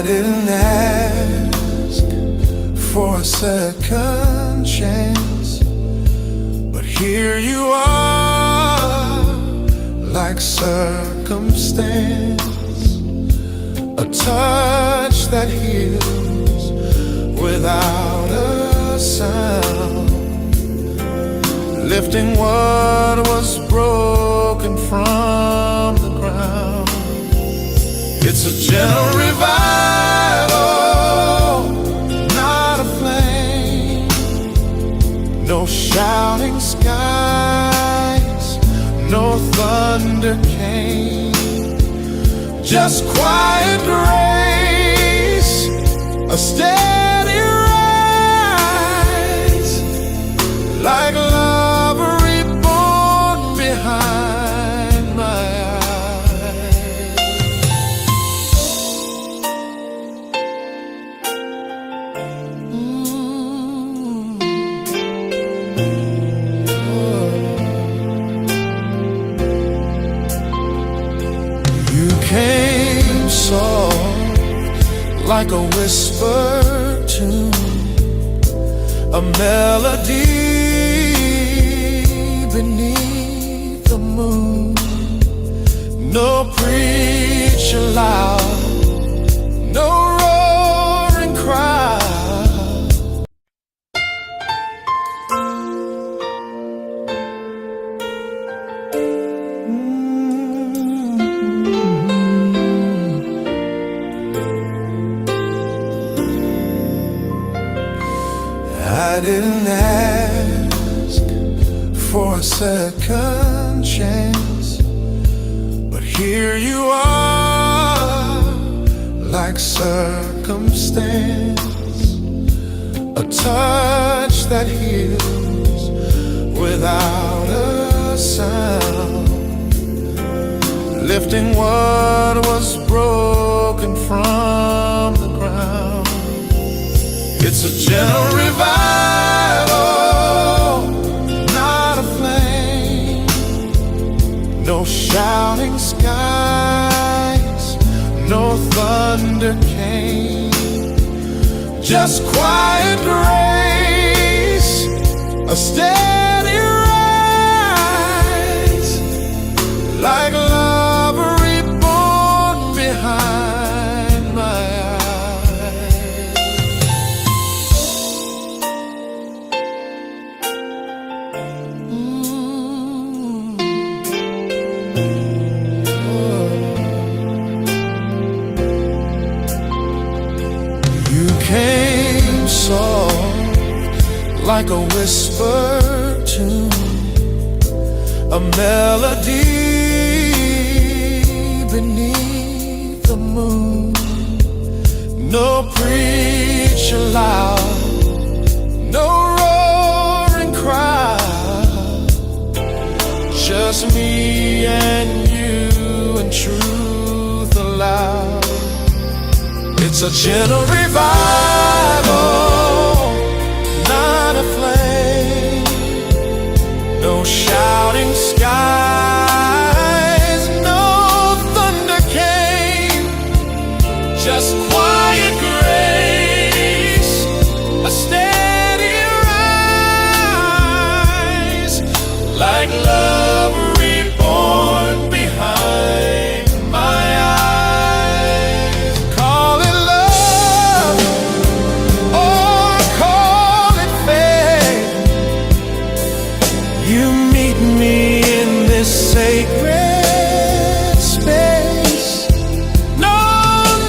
Didn't ask for a second chance, but here you are, like circumstance, a touch that heals without a sound, lifting what was broken from the ground. It's a gentle revival, not a flame. No shouting skies, no thunder came. Just quiet grace, a steady rise, like love reborn behind my eyes. You came soft like a whispered tune, a melody beneath the moon. No preacher loud, no roaring crowd. I didn't ask for a second chance, but here you are, like circumstance, a touch that heals without a sound, lifting what was broken from the ground. It's a gentle revival, not a flame. No shouting skies, no thunder came. Just quiet grace, a steady rise, like love reborn behind my eyes. You came soft like a whispered tune, a melody beneath the moon. No preacher loud, no roaring crowd, just me and you and truth aloud. It's a gentle revival, not a flame. No shouting skies, no thunder came. Just quiet grace, a steady rise, like love reborn behind my eyes. Call it love or call it faith. You meet me in this sacred space. No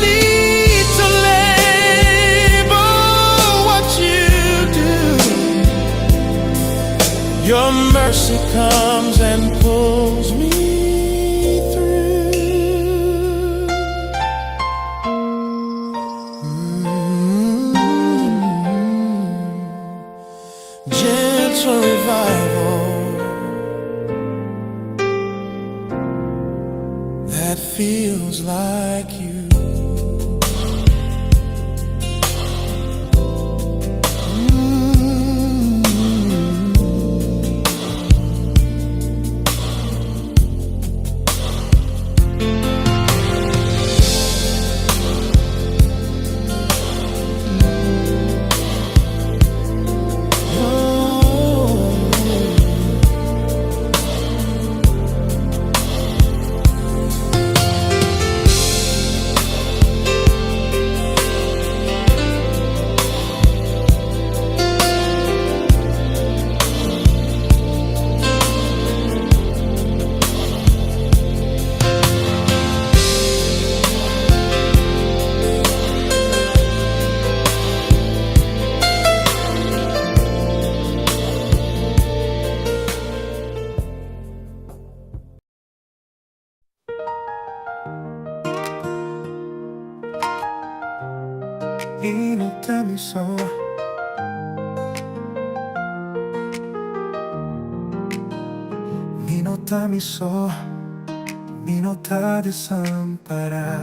need to label what you do. Your mercy comes and pulls me through. Gentle revival that feels like you. Mi no ta mi so. Mi no ta mi so. Mi no ta desampará.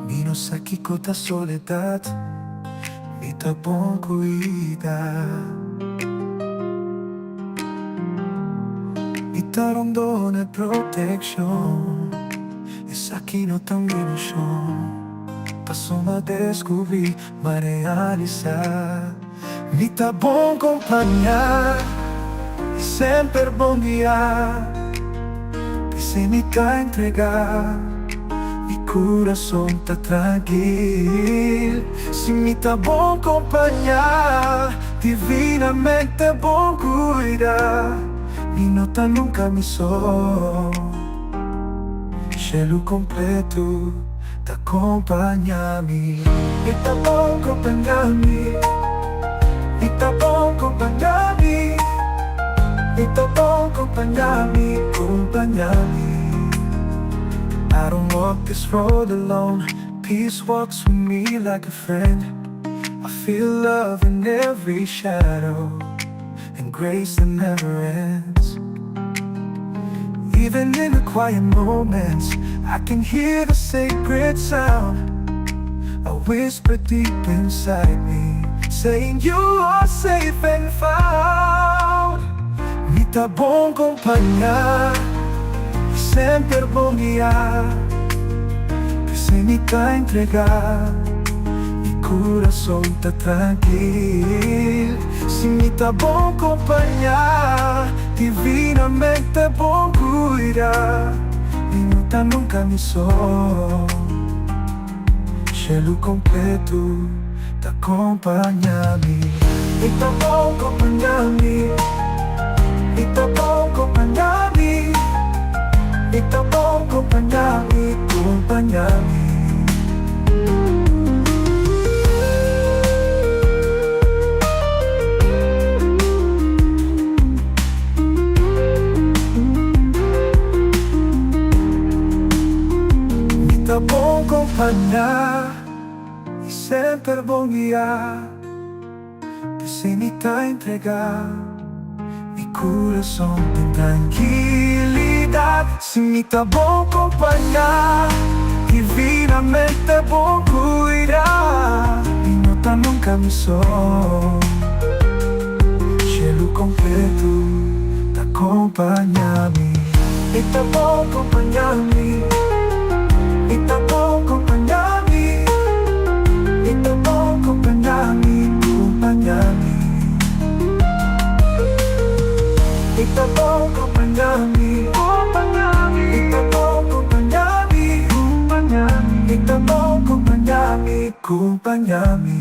Mi no sa kiko ta soledat. Mi ta bon kuidá. Mi ta rondona protekshon. Esaki no ta un ilushon. Paso m'a deskubrí, m'a realisá. Mi ta bon kompañá i semper bon guiá. P'esei mi ta entregá, mi kurason ta trankil. Si mi ta bon kompañá, divinamente bon kuidá. Mi no ta nunka mi so. Shelu kompletu ta kompañá mi. Mi ta bon kompañá mi. Mi ta bon kompañá mi. Mi ta bon kompañá mi, kompañá mi. I don't walk this road alone. Peace walks with me like a friend. I feel love in every shadow and grace that never ends. Even in the quiet moments, I can hear the sacred sound. A whisper deep inside me, saying you are safe and found. Mi ta bon kompañá, i semper bon guiá. P'esei mi ta entregá, mi kurason ta trankil. Si mi ta bon kompañá, divinamente bon kuidá. Mi no ta nunka mi so. Shelu kompletu ta kompañá mi. Mi ta bon kompañá mi. Mi ta bon kompañá mi. Mi ta bon kompañá mi, kompañá mi. Mi ta bon kompañá i semper bon guiá. P'esei mi ta entregá mi kurason den trankilidat. Si mi ta bon kompañá, divinamente bon kuidá. Mi no ta nunka mi so. Shelu kompletu ta kompañá mi. Mi ta bon kompañá mi. Mi ta bon kompañá mi. Mi ta bon kompañá mi, kompañá mi. Mi ta bon kompañá mi, kompañá mi. Mi ta bon kompañá mi, kompañá mi. Mi ta bon kompañá mi, kompañá mi.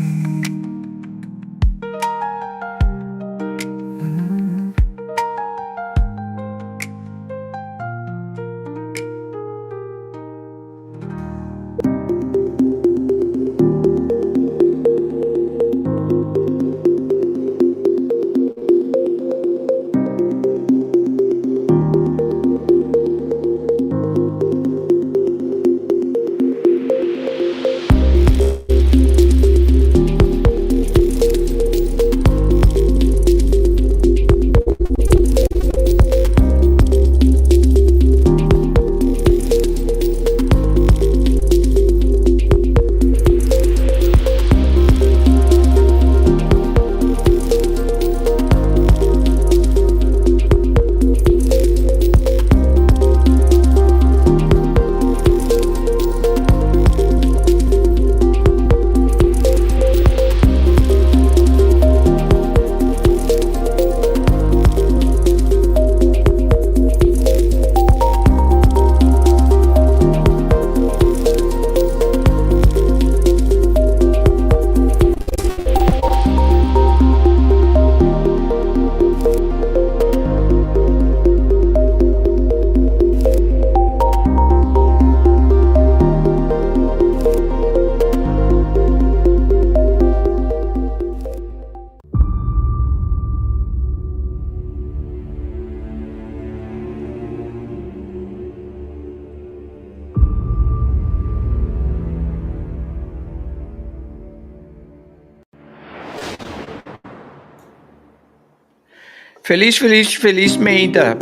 Felis felis felis meinta.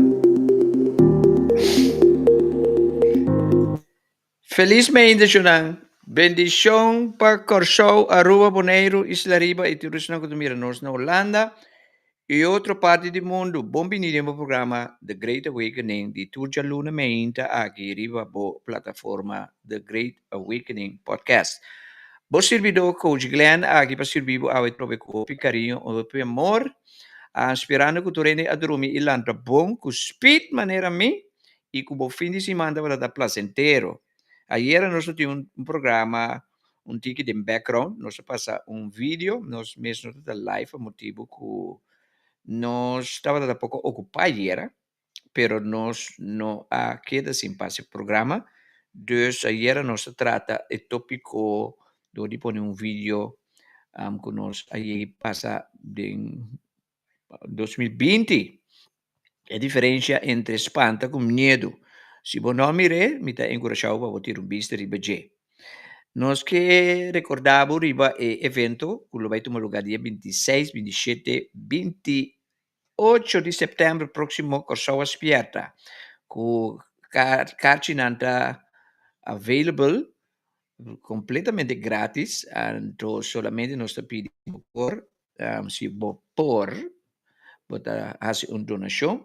Felis meinta shunan. Bendishon pa Kòrsou, Aruba, Boneiru, Isla Riba i tur esnan ku ta mira nos na Hulanda i otro parti di mundu. Bon bini den bo programa The Great Awakening di tur djaluna meinta aki riba bo plataforma The Great Awakening Podcast. Bo sirbidó Coach Glenn aki pa sirbi bo awe trobe ku hopi kariño, hopi amor. Sperando ku tur hende a drumi i lanta bon ku speed manera mi i ku bo fin di siman tabata ta placentero. Ayera nos a tin un programa un tiki den background, nos a pasa un video, nos mes no tabata live pa motibu ku nos tabata ta poko okupá ayera, pero nos no a keda sin pasa e programa. Dus ayera nos a trata e topiko dor di pone un video ku nos a yegi pasa den 2020. E diferensia entre spanta ku miedu. Si bo no a mir'é, mi ta enkurashá bo pa bo tira un bista riba dje. Nos ke rekordá bo riba e evento ku lo bai tuma lugá dia 26, 27, 28 di sèptèmber próksimo Kòrsou a spièrta ku karchinan ta available kompletamente gratis anto solamente nos ta pidi bo por si bo por bo ta hasi un donashon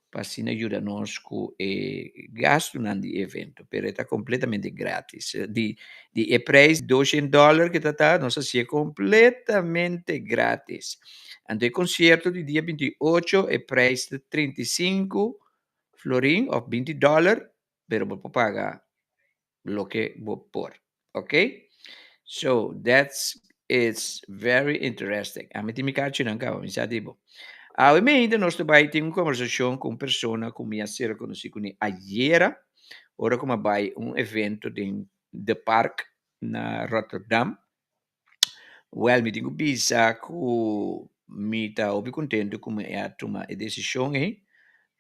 pa asina yuda nos ku e gastunan di e evento pero e ta kompletamente gratis di di e preis doshen dòler ke ta ta nos a hasié kompletamente gratis anto e konsierto di dia 28 e preis ta 35 florin òf 20 dòler pero bo por paga loke bo por. Ok? So, that's it's very interesting. Ami tin mi kachinan kaba, mi sa di bo. Awe mainta nos ta bai tin un konversashon ku un persona ku mi a sera konosí kuné ayera, ora ku mi a bai un evento den De Park na Rotterdam. Wèl, mi tin ku bisa ku mi ta hopi kontentu ku mi a tuma e desishon ei,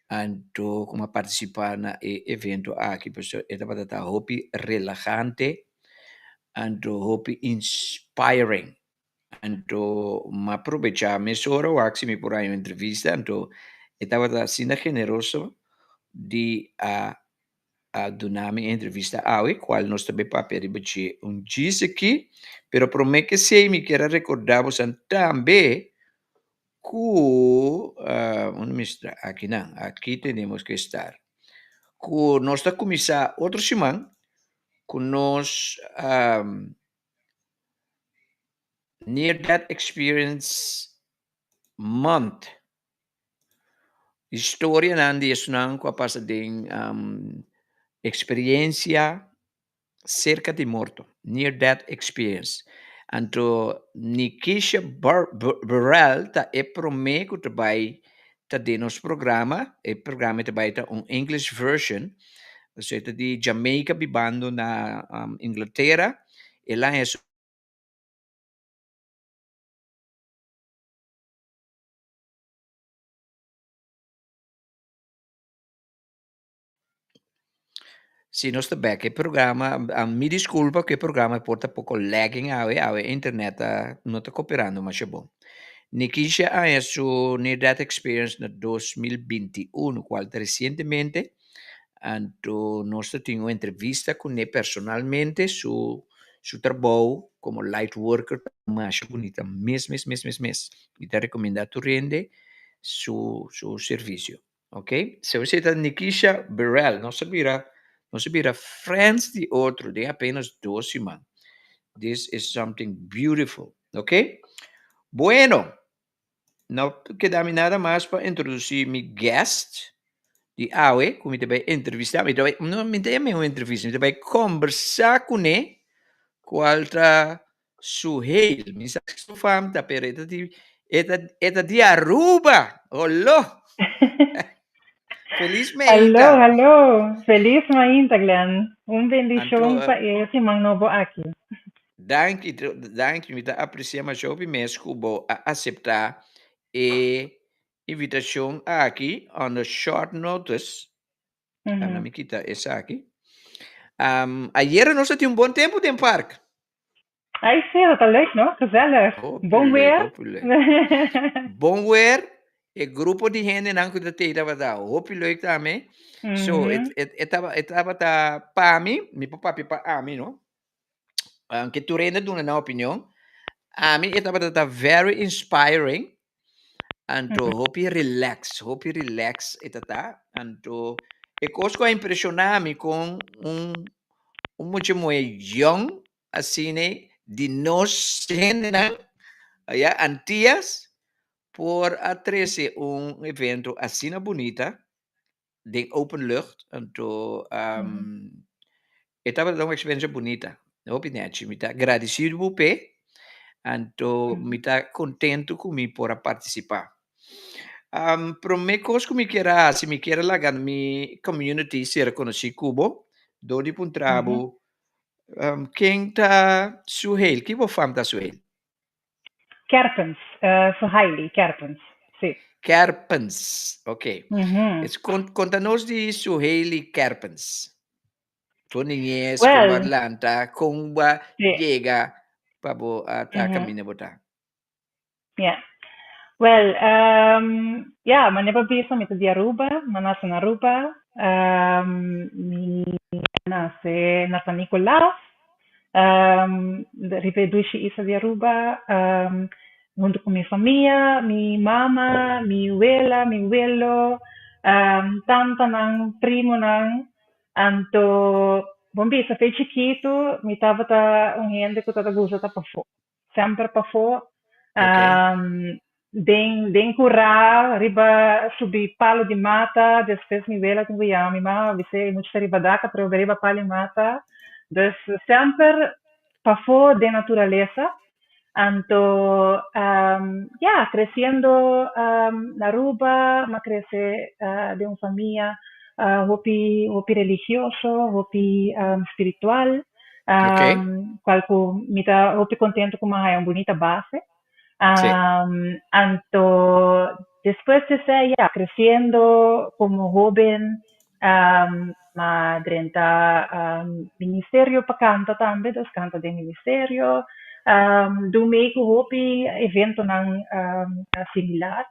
anto ku mi a partisipá na e evento aki pasobra e tabata ta hopi relahante, anto hopi inspiring. Anto mi a probechá mesora wak si mi por haña un entrevista, anto e tabata asina generoso di a a duna mi e entrevista awe, cual nos ta bay papia riba dje un djis aki, pero prome ke esey mi kier a recorda bosan tambe cu, unda mi sta? Aki nan, aki tenemos que estar, cu nos ta cuminsa otro siman cu nos Near Death Experience Month. Historianan di esunnan ku a pasa den eksperiencia serka di morto, near death experience. Anto Nikisha Burrell ta e promé ku ta bai ta den nos programa, e programa ta bai ta un English version, pasobra e ta di Jamaica bibando na Inglatera, el a haña su. Si nos ta bek e programa, mi disculpa ku e programa por ta poko lagging awe, awe internet ta no ta cooperando masha bon. Nikisha a haña su near death experience na 2021, cual ta recientemente, anto nos ta tin un entrevista kuné personalmente, su su trabou komo light worker ta masha bunita mes mes mes mes mes. Mi ta recomenda tur hende su su servicio. Ok, so esei ta Nikisha Burrell. Nos a bira, nos a bira friends di otro den apenas dos siman. This is something beautiful. Ok, bueno, no keda mi nada mas pa introduci mi guest di awe ku mi ta bai entrevista. Mi ta bai, no, mi ta yama un entrevista, mi ta bai kombersa kuné kual ta Suheil, mi sa si su fam ta, pero e ta di, e ta, e ta di Aruba. Holo! Feliz Hallo, mainta. hallo. Feliz mainta, Glenn. Un bendicion Anto, pa e siman nobo aki. danki, danki. Mi ta aprecia masha hopi mes cu bo a acepta e invitacion aki on a short notice. Laat mi kita esaki. Ayera nos a tin un bon tempu den park. Ai sí, dat ta leuk, no? Gezellig. Hopi Bon leuk, weer. hopi leuk. Bon weer. E grupo di hendenan ku ta tei tabata hopi leuk tambe. So e e e taba e tabata pa mi, mi por papia pa ami no, aunke tur hende a duna nan opinion, ami e tabata ta very inspiring, anto hopi relax, hopi relax e ta ta, anto e kos ku a impreshoná mi kon un un mucha muhé yòn asina di nos hendenan aya Antias por a trese un evento asina bunita den open lucht, anto e tabata un experiencia bunita, hopi nechi. Mi ta gradicido bo p'e, anto mi ta contento cu mi por a participa. Prome cos cu mi kier a haci, mi kier a laga mi community ser conoci cu bo, dor di puntra bo ken ta Suheil, ki bo fam ta Suheil? Kerpens, Suhaili Kerpens, sí. Kerpens, ok. Es konta nos di Suhaili Kerpens. Bo niñez, kon bo a lanta, kon bo a yega pa bo a ta kaminda bo ta. Ja. Wel, ja, manera bo a bisa mi ta di Aruba, mi a nase na Aruba, mi a nase na San Nicolas, Riba e dushi isla di Aruba hunto ku mi famia, mi mama, mi wela, mi welo, tantanan, primonan. Anto bon bisa fe chikitu mi tabata un hende ku tabata gusta ta pafó. Semper pafó. Den den kurá riba subi palo di mata, despues mi wela tin ku yama mi mama bis'é e mucha ta riba dak atrobe riba palo di mata. Dus semper pafó den naturalesa. Anto ya kresiendo na Aruba m'a krese den un famia hopi hopi religioso, hopi spiritual, kual ku mi ta hopi kontento ku m'a haña un bunita base. Anto despues di esei ya creciendo como hoben m'a drenta ministerio pa canta tambe, dus canta den ministerio, dun mei cu hopi eventonan similar.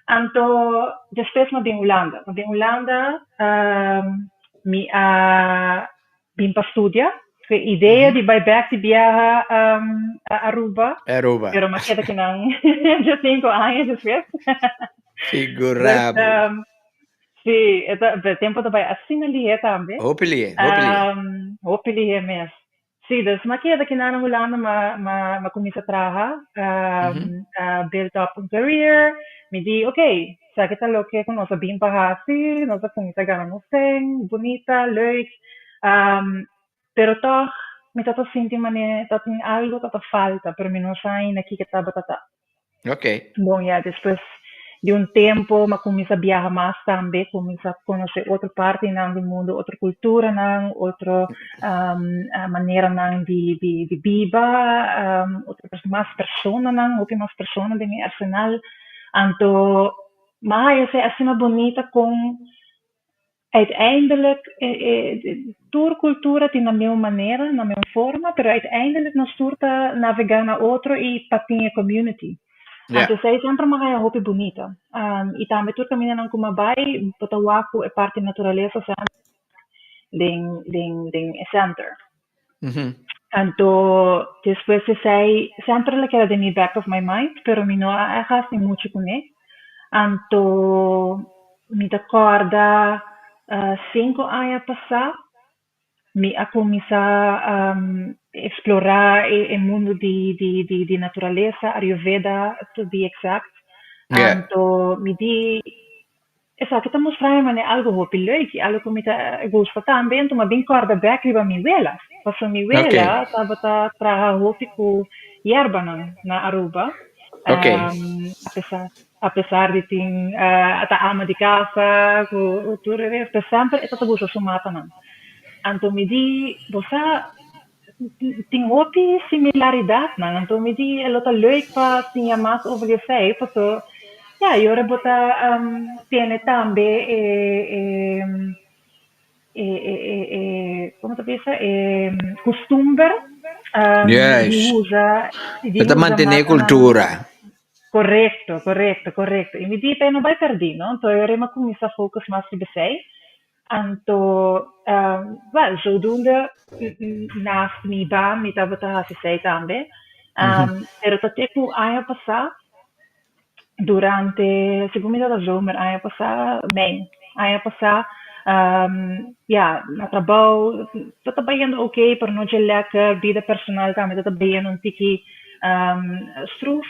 Anto despues m'a bin Hulanda, m'a bin Hulanda mi a bin pa studia. Ku e idea di bai bek di biaha Aruba. Aruba. Pero m'a keda kinan diescinco aña despues. Figura bo. Dus, si, e ta, e tempo ta bai asina lihe tambe. Hopi lihe, hopi lihe. Hopi lihe mes. Si, dus m'a keda kinan na Hulanda, m'a, m'a, m'a kuminsa traha, build up un career. Mi di, ok, esaki ta loke ku nos a bin pa hasi, nos a kuminsá gana nos sèn, bunita, leuk, pero tòg mi ta ta sinti manera ta tin algu ta ta falta, pero mi no sa ainda kiko tabata ta. Bon ya, despues di un tempu mi a kuminsá biaha mas tambe, kuminsá konosé otro partinan di mundu, otro kulturanan, otro maneranan di di biba, otro mas personanan, hopi mas persona den mi arsenal. Anto m'a haya esei asina bunita kon uiteindelijk tur kultura tin nan meun manera, nan meun forma, pero uiteindelijk nos tur ta navegá na otro i pa tin e community. Anto esei semper m'a haya hopi bunita. I tambe tur kamindanan ku m'a bai bo ta wak ku e parti naturalesa semper den den den e center. Anto despues di esei semper el a keda den mi back of my mind pero mi no a hasi mucho kuné. Anto mi ta kòrda sinku aña pasá mi a kuminsá eksplorá e mundu di naturalesa, Ayurveda to be exact. Anto mi di Esaki ta mustra mi manera algu hopi leuk i algu ku mi ta gusta tambe. Anto mi a bin kòrda bèk riba mi wela. Pasobra mi wela tabata traha hopi ku yerbanan na Aruba. Apesar di tin ta ama di kasa ku tur e resto, semper e tabata gusta su matanan. Anto mi di, bo sa tin hopi similaridatnan, anto mi di e lo ta leuk pa siña mas over di esei, paso ya y ora bo ta tene tambe e e e e e como ta bisa e costumber di Juist. usa di Bo ta usa mantene matanan. cultura. Korekto, korekto, korekto. I mi di pa e no bai pèrdí, no? Anto e ora mi a kuminsá focus mas riba esei. Anto, wèl, zodoende naast mi baan mi tabata hasi esei tambe. Pero ta te ku aña pasá, durante, segun mi tabata zomer aña pasá, mei aña pasá, ya, na trabou ta bayendo oké, pero no dje lèker, bida personal tambe ta bayendo un tiki stroef.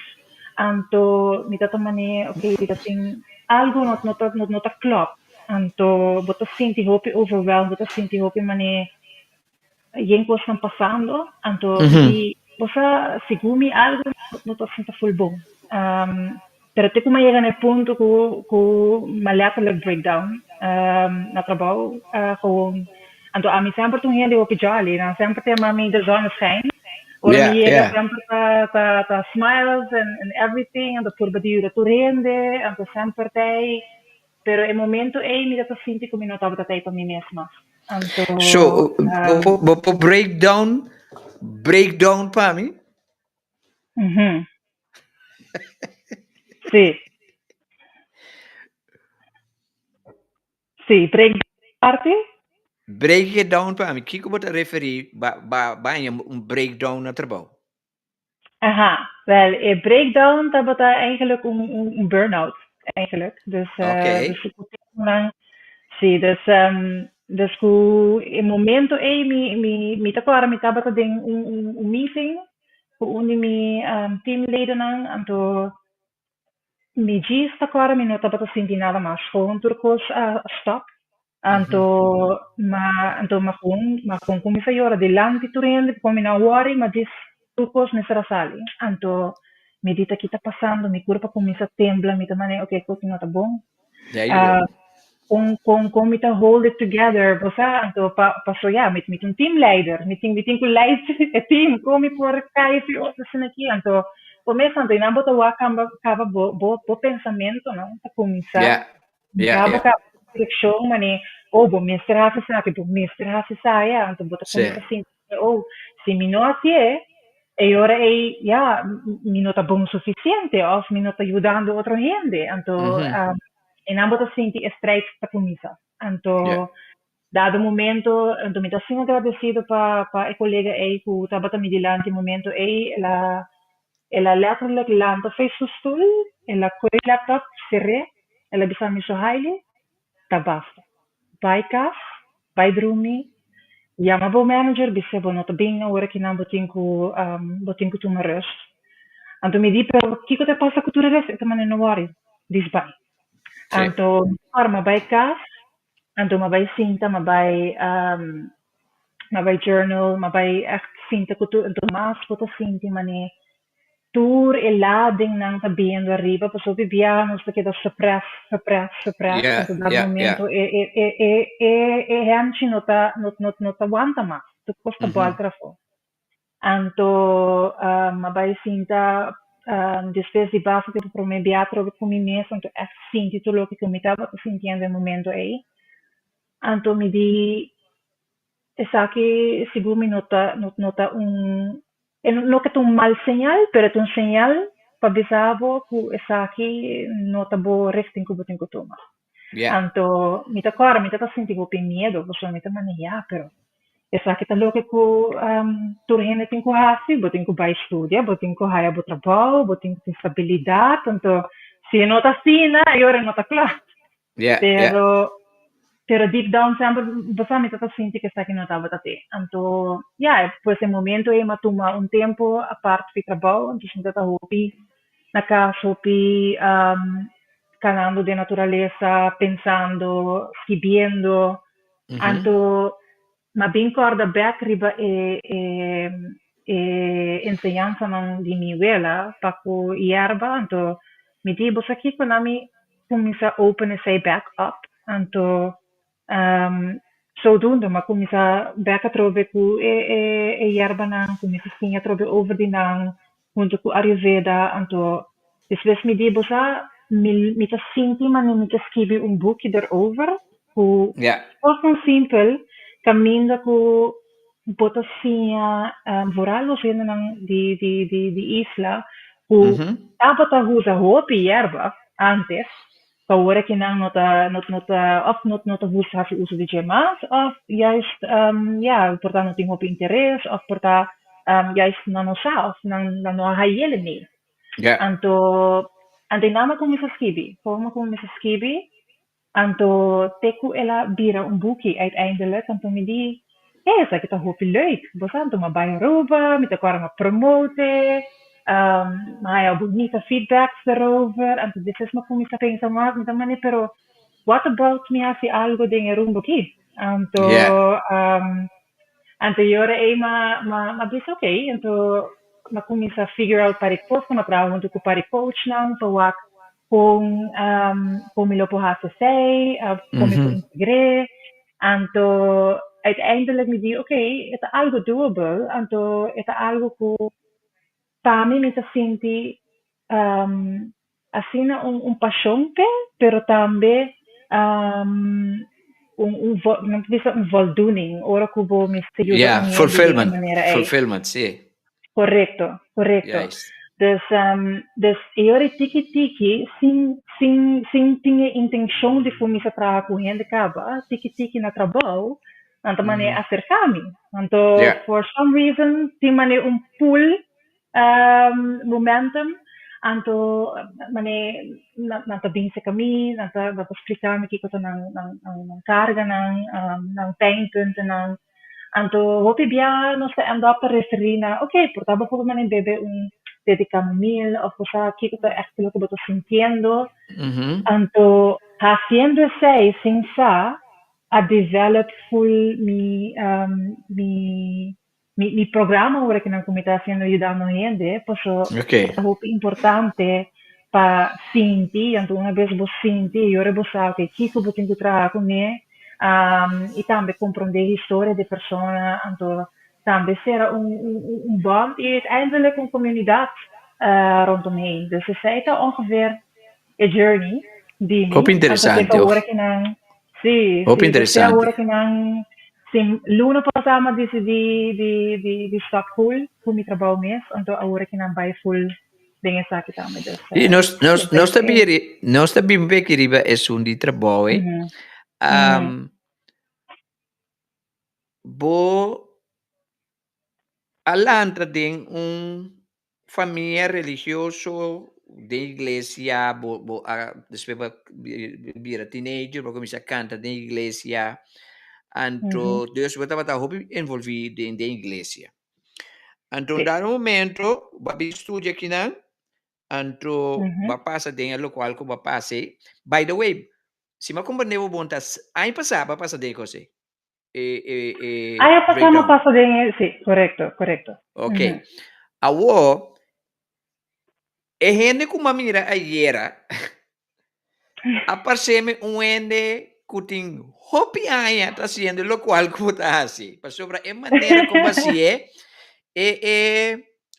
Anto mi ta ta manera, oké, mi ta tin algu no no ta no ta klòp. Anto bo ta sinti hopi overwhelmed, bo ta sinti hopi manera yen kosnan pasando. Anto di bo sa segun mi algu no ta sinta ful bon. Pero te ku mi a yega na e punto ku ku mi a letterlijk breakdown na trabou gewoon. Anto ami semper ta un hende hopi jolly, nan semper ta yama mi de zon schijnt. Ora mi yega semper ta ta ta smiles and and everything, anto purba di yuda tur hende, anto semper ta ei. Pero e momento ei mi ta sinti ku mi no tabata ta ei pa mi mes mas. Anto So, bo por bo por break down break down pa mi? Si. Sí, break parti. Break it down pa mi. Kiko bo ta referí ba ba ba haña un breakdown na trabou? Aha, wel e breakdown tabata eigenlijk un un un burnout eigenlijk. Dus Oké. dus ku tempunan sí, dus dus ku e momento ei mi mi mi ta kòrda mi tabata den un un un meeting ku un di mi teamledennan anto Mi djis ta kòrda mi no tabata sinti nada mas, gewoon tur kos a stòp. Anto ma anto ma gewoon ma gewoon kuminsá yora dilanti tur hende pasobra mi no a wòri ma djis tur kos mester a sali. Anto mi di ta ki ta pasando, mi kurpa kuminsá tembla, mi ta manera oke kos no ta bon. There you go. Kon kon kon mi ta hold it together bo sa anto pa paso ya mi mi ta un teamleider mi tin mi tin ku leid e team kon mi por kai si otro asina aki anto bo mes anto einan bo ta wak kamba kaba bo bo bo pensamentonan ta kuminsá Yeah, yeah, kaba yeah. kaba direkshon mane oh bo mester hasi esaki bo mester hasi esaya anto bo ta Sí. kuminsá sinti oh si mi no hasié e ora ei ya mi no ta bon sufisiente òf mi no ta yudando otro hende anto E nan bo ta sinti e strijd ta kuminsá. Anto dado momento, anto mi ta asina agradesido pa pa e kolega ei ku tabata mi dilanti e momento ei, el a el a letterlijk lanta fei su stul, el a koe laptop ser'é, el a bisa mi Sohaily, ta basta. Bai kas, bai drumi, yama bo manager bis'é bo no ta bin awor akinan bo tin ku bo tin ku tuma rust. Anto mi di pero kiko ta pasa ku tur e rest? E ta manda no wòri, dis bai. Anto ora mi a bai kas, anto mi a bai sinta, mi a bai mi a bai journal, mi a bai ègt sinta ku tur, anto mas bo ta sinti manera Tur e ladingnan ta biendo ariba pasobra hopi bia nos ta keda supres, supres, supres anto dado momento e e e e e e hemchi no ta no no no ta wanta mas, tur kos ta bòlter afó. Anto a bai sinta despues di basta tempu promé bia atrobe ku mi mes anto ègt sinti tur loke ku mi tabata sintiendo e momento ei. Anto mi di esaki sigur mi no ta no no ta un E no ke ta un mal señal, pero e ta un señal pa bisa bo ku esaki no ta bo richting ku bo tin ku tuma. Anto mi ta kòrda mi tabata sinti hopi miedu pasobra mi ta manda ya pero esaki ta loke ku tur hende tin ku hasi, bo tin ku bai studia, bo tin ku haya bo trabou, bo tin ku tin stabilidat, anto si e no ta asina e ora e no ta kla. Pero pero deep down semper bo sa mi ta ta sinti ku esaki no tabata te. Anto ya pues e momento ei mi a tuma un tempu apart fi trabou anto mi ta ta hopi na kas hopi kanando den naturalesa pensando skibiendo anto Mi a bin kòrda bèk riba e e e enseñansanan di mi wela pa ku yerba, anto mi di, Bo sa kiko? Nan mi kuminsá open esei bèk òp. Anto zodoende mi a kuminsá bèk atrobe ku e e e yerbanan, kuminsá siña atrobe over di nan huntu ku Ayurveda. Anto despues mi di, Bo sa, mi mi ta sinti manera mi ta skibi un buki derover ku kosnan simpel kaminda ku bo ta siña vooral nos hendenan di di di di isla. Ku tabata usa hopi yerba antes, pa ora ku nan no ta no no ta of no no ta gusta hasi uso di dje mas of juist ya por ta no tin hopi interes of por ta juist nan no sa of nan nan no a hayele mee. Anto anto nan a kuminsá skibi, kon a kuminsá skibi Anto te ku el a bira un buki uiteindelijk, anto mi di, Hey, esaki ta hopi leuk. Bo sa, anto mi a bai Aruba, mi ta kòrda mi a promote, mi a haña bunita feedbacks erover, anto despues mi a kuminsá pensa mas, mi ta mane, pero what about mi hasi algo den e rumbo aki? Anto, anto e ora ei mi a bisa okay, anto mi a kuminsá figure out par e kos, mi a traha huntu ku par e coachnan pa wak Kon kon mi lo por hasi esei, kon mi por integr'é. Anto uiteindelijk mi di oké, e ta algu doable, anto e ta algu ku pa mi mi ta sinti asina un un pashon p'e, pero tambe un un nan ta bisa un voldoening ora ku bo mester yuda Yeah, un hende di e fulfillment, manera ei. fulfillment, sí. Korekto, korekto. Juist. Dus, dus e ora e tiki tiki, sin, sin, sin tin e intenshon di kuminsá traha ku hende kaba, tiki tiki na trabou, nan ta manera aserká mi. Anto, for some reason, tin manera un pull, momentum, anto manera nan, nan ta bin serka mi, nan ta, nan ta splika mi kiko ta nan, nan, nan karganan, nan pijnpuntennan. Anto hopi bia nos ta end up ta referí na, ok, por ta bo por manera bebe un té di kamomil of bo sa kiko ta ègt loke bo ta sintiendo. Anto hasiendo esei sin sa a develop full mi mi mi mi programa ora ku nan ku mi ta hasiendo yudando hende paso ta hopi importante pa sinti, anto una bes bo sinti i ora bo sa ok kiko bo tin ku traha kuné i tambe komprondé historia di e persona, anto tambe sera un un bond i uiteindelijk un komunidat rondomheen. Dus esei ta ongeveer e journey di mi. Hopi Anto te interesante, awor ku nan, sí, hopi sí, dus te awor interesante. ku nan, sí, luna pasá mi a disidí di di di stop full ku mi trabou mes, anto awor ku nan bai full den esaki tambe. Dus, I nos, nos, nos ta esei. biri, nos ta bin beki riba esun di trabou ei. Bo a lanta den un famia religioso den iglesia, bo, bo a despues bo a bira teenager, bo a kuminsá kanta den iglesia, anto dus bo tabata hopi envolví den den iglesia. Anto un dado momento bo a bin studia kinan, anto bo a pasa den e lokual ku bo a pasa ei. By the way, si mi a komprende bo bon ta aña pasá bo a pasa den e kos ei, e e e Aña pasá mi a breakdown. pasa den e, sí, korekto, korekto. Ok. Awor, e hende ku mi a mira ayera a parse mi un hende ku tin hopi aña ta hasiendo lokual ku bo ta hasi. Pasobra e manera ku bo hasié, e e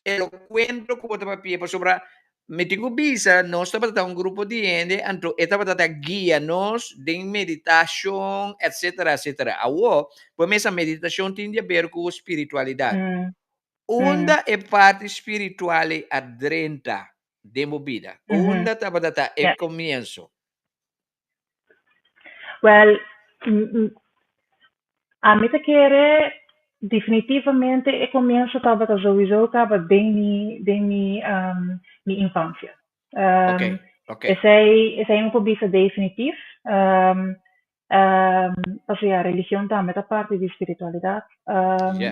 elokuento ku bo ta papia, pasobra mi tin ku bisa nos tabata un grupo di hende, anto e tabata ta guia nos den meditashon, etsetera, etsetera. Awor, bo mesa meditashon tin di aber ku spiritualidat. Unda e parti spiritual ei a drenta den bo bida? Unda tabata ta e komienso? Wèl, ami ta kere definitivamente e komienso tabata souiso kaba den mi den mi mi infansia. Esei esei mi por bisa definitif. Pasobra ya religion tambe ta parti di spiritualidat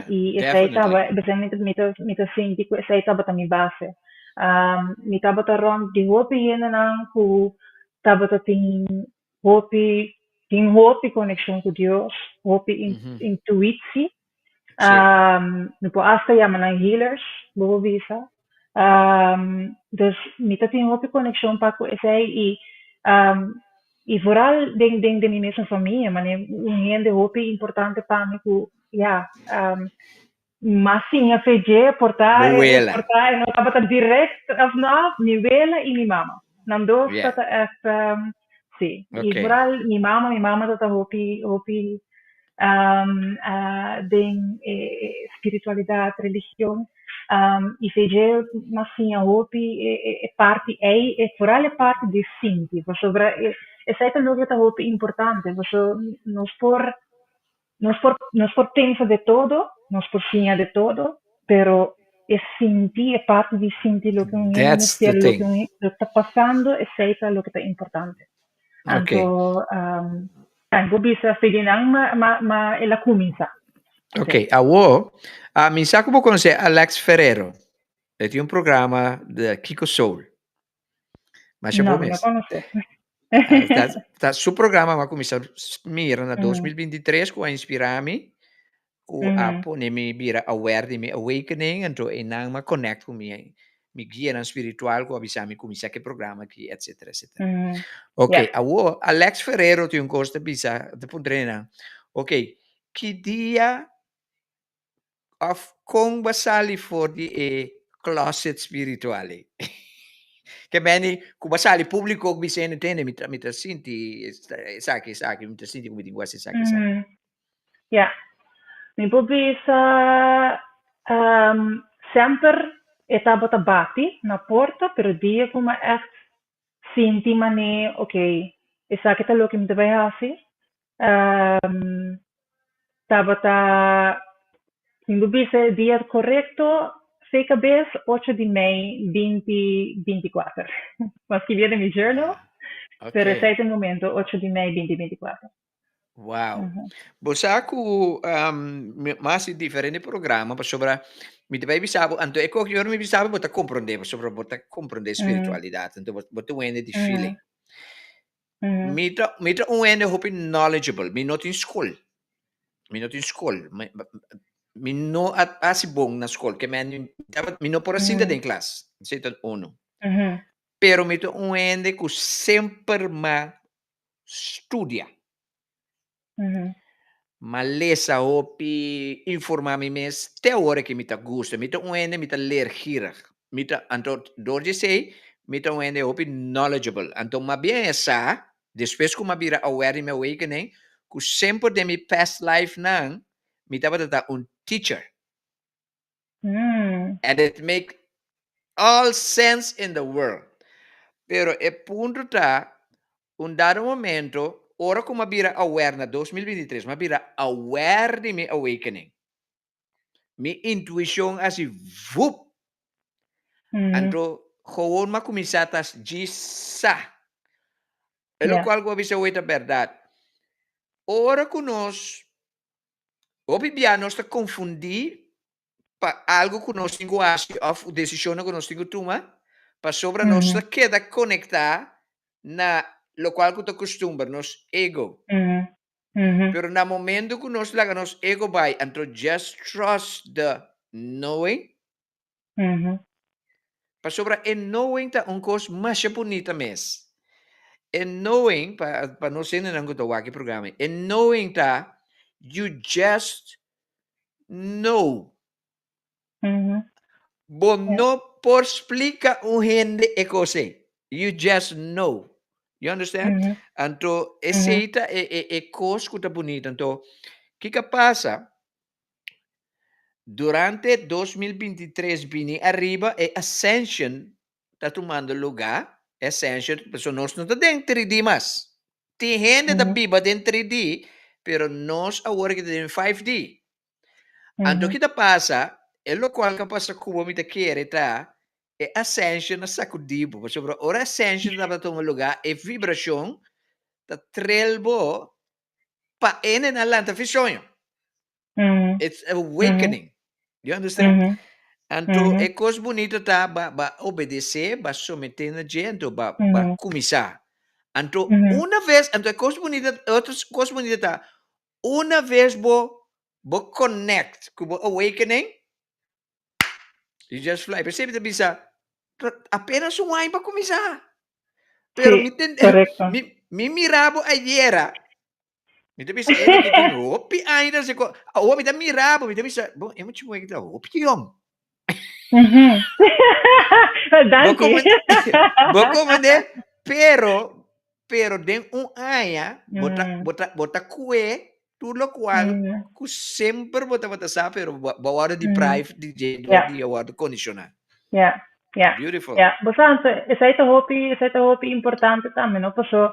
i esei taba besei mi mi ta mi ta sinti ku esei tabata mi base. Mi tabata rònt di hopi hendenan ku tabata tin hopi tin hopi konekshon ku Dios, hopi intuitsi. Mi por asta yama nan healers, bo por bisa. Dus mi ta tin hopi konekshon pa ku esei i i vooral den den den mi mesun famia, manera un hende hopi importante pa mi ku ya mas siña fe dje por ta Bo wela. por ta e no tabata direct of no, mi wela i mi mama. Nan dos ta echt si. I vooral mi mama, mi mama ta ta hopi hopi den e spiritualidat, religion. I fe dje m'a siña hopi e parti ei, e foral e parti di sinti, pasobra esei ta loke ta hopi importante, paso nos por nos por nos por pensa de todo, nos por siña de todo, pero e sinti, e parti di sinti loke un hende That's the mester, loke thing. un hende ta pasando, esei ta loke ta importante. Anto, bo bisa Ferdinand ma ma ma el a kuminsá. Ok, awo, mi sa ku bo konosé Alex Ferrero. E tin un programa de Kiko Soul. Masha No, bo mi no mes. konosé. Ta, ta su programa m'a kuminsá mira na 2023 ku a inspirá mi, ku a pone mi bira aware di mi awakening, anto einan m'a connect ku mi mi guianan spiritual ku a bisa mi kuminsá ku e programa aki, etcetera, etcetera. Ok, awo Alex Ferrero tin un kos ta bisa, ta puntra einan, ok, ki dia Of kon bo a sali for di e closet spiritual ei? Ke meni ku bo a sali públiko ku bisa hende tende mi ta mi ta sinti esaki esaki mi ta sinti ku mi tin ku hasi esaki esaki. Ya. Mi por bisa semper e tabata bati na porta pero dia ku mi a ègt sinti manera ok esaki ta loke mi ta bai hasi Tabata, mi por bisa e dia korekto, fe kabes ocho di mei binti 24. M'a skibia den mi journal, pero esei ta e momento, ocho di mei binti 24. Wow. Bo sa ku mi a hasi diferente programa pasobra mi ta bai bisa bo, anto e koki ora mi bisa bo bo ta komprondé pasobra bo ta komprondé spiritualidat, anto bo ta wende di feeling. Mi ta mi ta un hende hopi knowledgeable. Mi no tin skol. Mi no tin skol. Mi mi no a hasi bon na skol. Ke men mi tabata mi no por a sinta den klas. Esei ta uno. Pero mi ta un hende ku semper m'a studia. M'a lesa hopi, informá mi mes, te awor ke mi ta gusta. Mi ta un hende mi ta leergierig. Mi ta, anto dor di esei mi ta un hende hopi knowledgeable. Anto m'a bien e sa, despues ku m'a bira aware di mi awakening, ku semper den mi past life nan mi tabata ta un teacher. And it make all sense in the world. Pero e punto ta, un dado momento, ora ku m'a bira aware na 2023, m'a bira aware di mi awakening. Mi intuishon a hasi vup. Anto gewoon m'a kuminsá ta djis sa. E lokual ku a bisa awor ta bèrdat. Ora ku nos Hopi bia nos ta konfundí pa algu ku nos tin ku hasi òf desishonnan ku nos tin ku tuma, pasobra nos ta keda konektá na lokual ku ta kustumber, nos ego. Pero na momento ku nos laga nos ego bai, anto just trust the knowing, Pasobra e knowing ta un kos masha bunita mes. E knowing, pa, pa nos hendenan ku ta wak e programa, e knowing ta you just know. Bo no por splika un hende e kos ei. You just know. You understand? Anto esei ta e, e, e kos ku ta bunita. Anto, kiko a pasa? Durante 2023 bini ariba e ascension ta tumando luga, e ascension, pasobra nos no ta den 3D mas. Tin hende ta biba den 3D, pero nos awor aki ta den 5D. Anto ki ta pasa, e lokual ku a pasa ku bo mi ta kere ta e ascension a sakudi bo, pasobra ora ascension tabata tuma luga e vibrashon ta trel bo pa ene na lanta fi soño. It's awakening. You understand? Anto e kos bunito ta ba ba obedece, ba somete na dje, anto ba ba kuminsá. Anto una vez, anto e kos bunito, otro kos bunito ta una vez bo bo connect ku bo awakening, you just fly. P'esei mi ta bisa, apenas un aña pa kuminsá. Pero Sí, mi ten, correcto. mi mi mira bo ayera. Mi ta bisa, e ki tin hopi aña ta hasi ko. Awor mi ta mira bo, mi ta bisa, bon, e mucha muhé ki ta hopi yong. Bo Danki. komende, bo komende, pero, pero den un aña, bo ta, bo ta, bo ta kue. Tur lokual ku semper bo tabata sa pero bo a wòrdu deprived di dje dor di a wòrdu kondishoná. Ya, ya. Beautiful. Ya, bo sa anto esei ta hopi, esei ta hopi importante tambe no, paso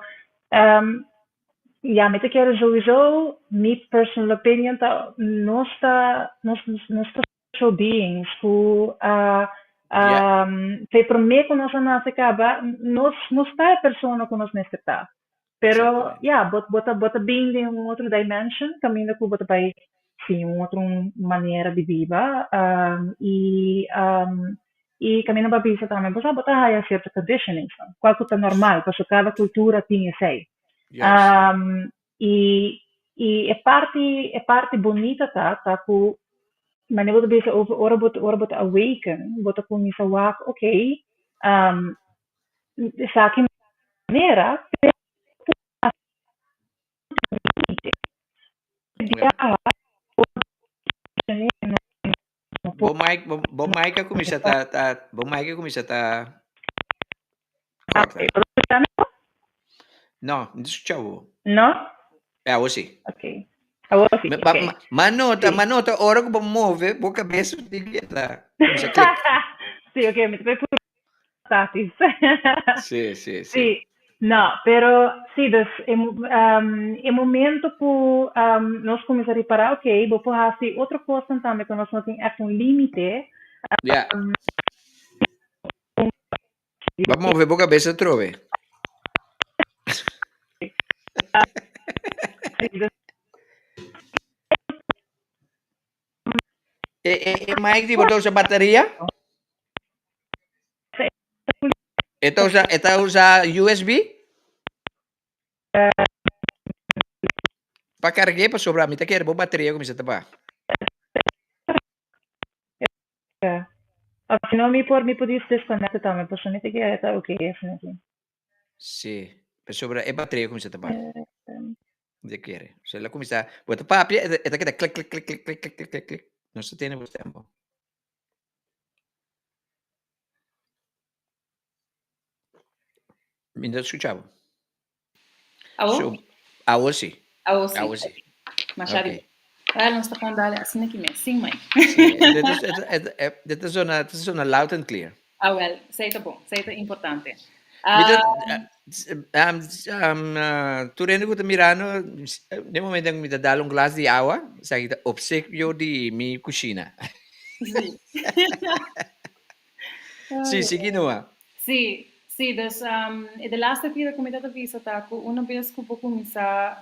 ya mi ta kere souiso mi personal opinion ta nos ta nos nos ta social beings ku a fe prome ku nos a nase kaba nos nos ta e persona ku nos mester ta. Pero ya, bo bo ta bo ta bin den un otro dimension kaminda ku bo ta bai siña un otro manera di biba i i kaminda bo a bisa tambe bo sa bo ta haya sierto conditionings nan kual ku ta normal pasobra kada kultura tin esei. I i e parti e parti bunita ta ta ku manera bo ta bisa over ora bo ora bo ta awaken bo ta kuminsá wak okay Esaki manera pero Bo mic, bo, bo mic a kuminsá ta, ta, bo mic a kuminsá ta kòrta. No, no ta skuchá bo. No? E awo si. Ok. Awo si, Ma, ok. ma, ma nota, Sí. ma nota ora ku bo move, bo kabes tin ke ta kuminsá klik. Sí, ok, mi ta bai puru tatis. Sí, sí, sí. Sí, no, pero sí, dus e, e momento ku nos kuminsá ripará, ok, bo por hasi otro kosnan tambe ku nos no tin ègt un límite. Ja. Bo move bo kabes atrobe. E, e, e mic di bo ta usa bateria? E ta usa, e ta usa USB? Pa cargu'é pasobra mi ta kere bo bateria cuminsa ta baha. Of si no mi por mi por disconnecte tambe pasobra mi ta kere ta ok asina aki. Sí, pasobra e bateria cuminsa ta baha. Mi ta kere. So el a cuminsa, bo ta papia e ta keda klik klik klik klik klik klik klik klik. Nos ta tene bo tempo. Mi no ta scucha bo. Awo? So, awo si. Awo si. Awo si. Masha Ok. Wel, nos ta kon dale asina ki mes, sin mic. Sí, dit is, dit, dit, dit is zona, dit is zona loud and clear. Ah, wel, sei ta bon, sei ta importante. Mi ta, Ah, tur hende ku ta mirando, den momento mi ta dal un glas di awa, esaki ta obsequio di mi kushina. sí. Sí, sigui numa. Sí, sí, dus e de laatste keer ku mi ta bisa ta ku una bes ku bo kuminsá,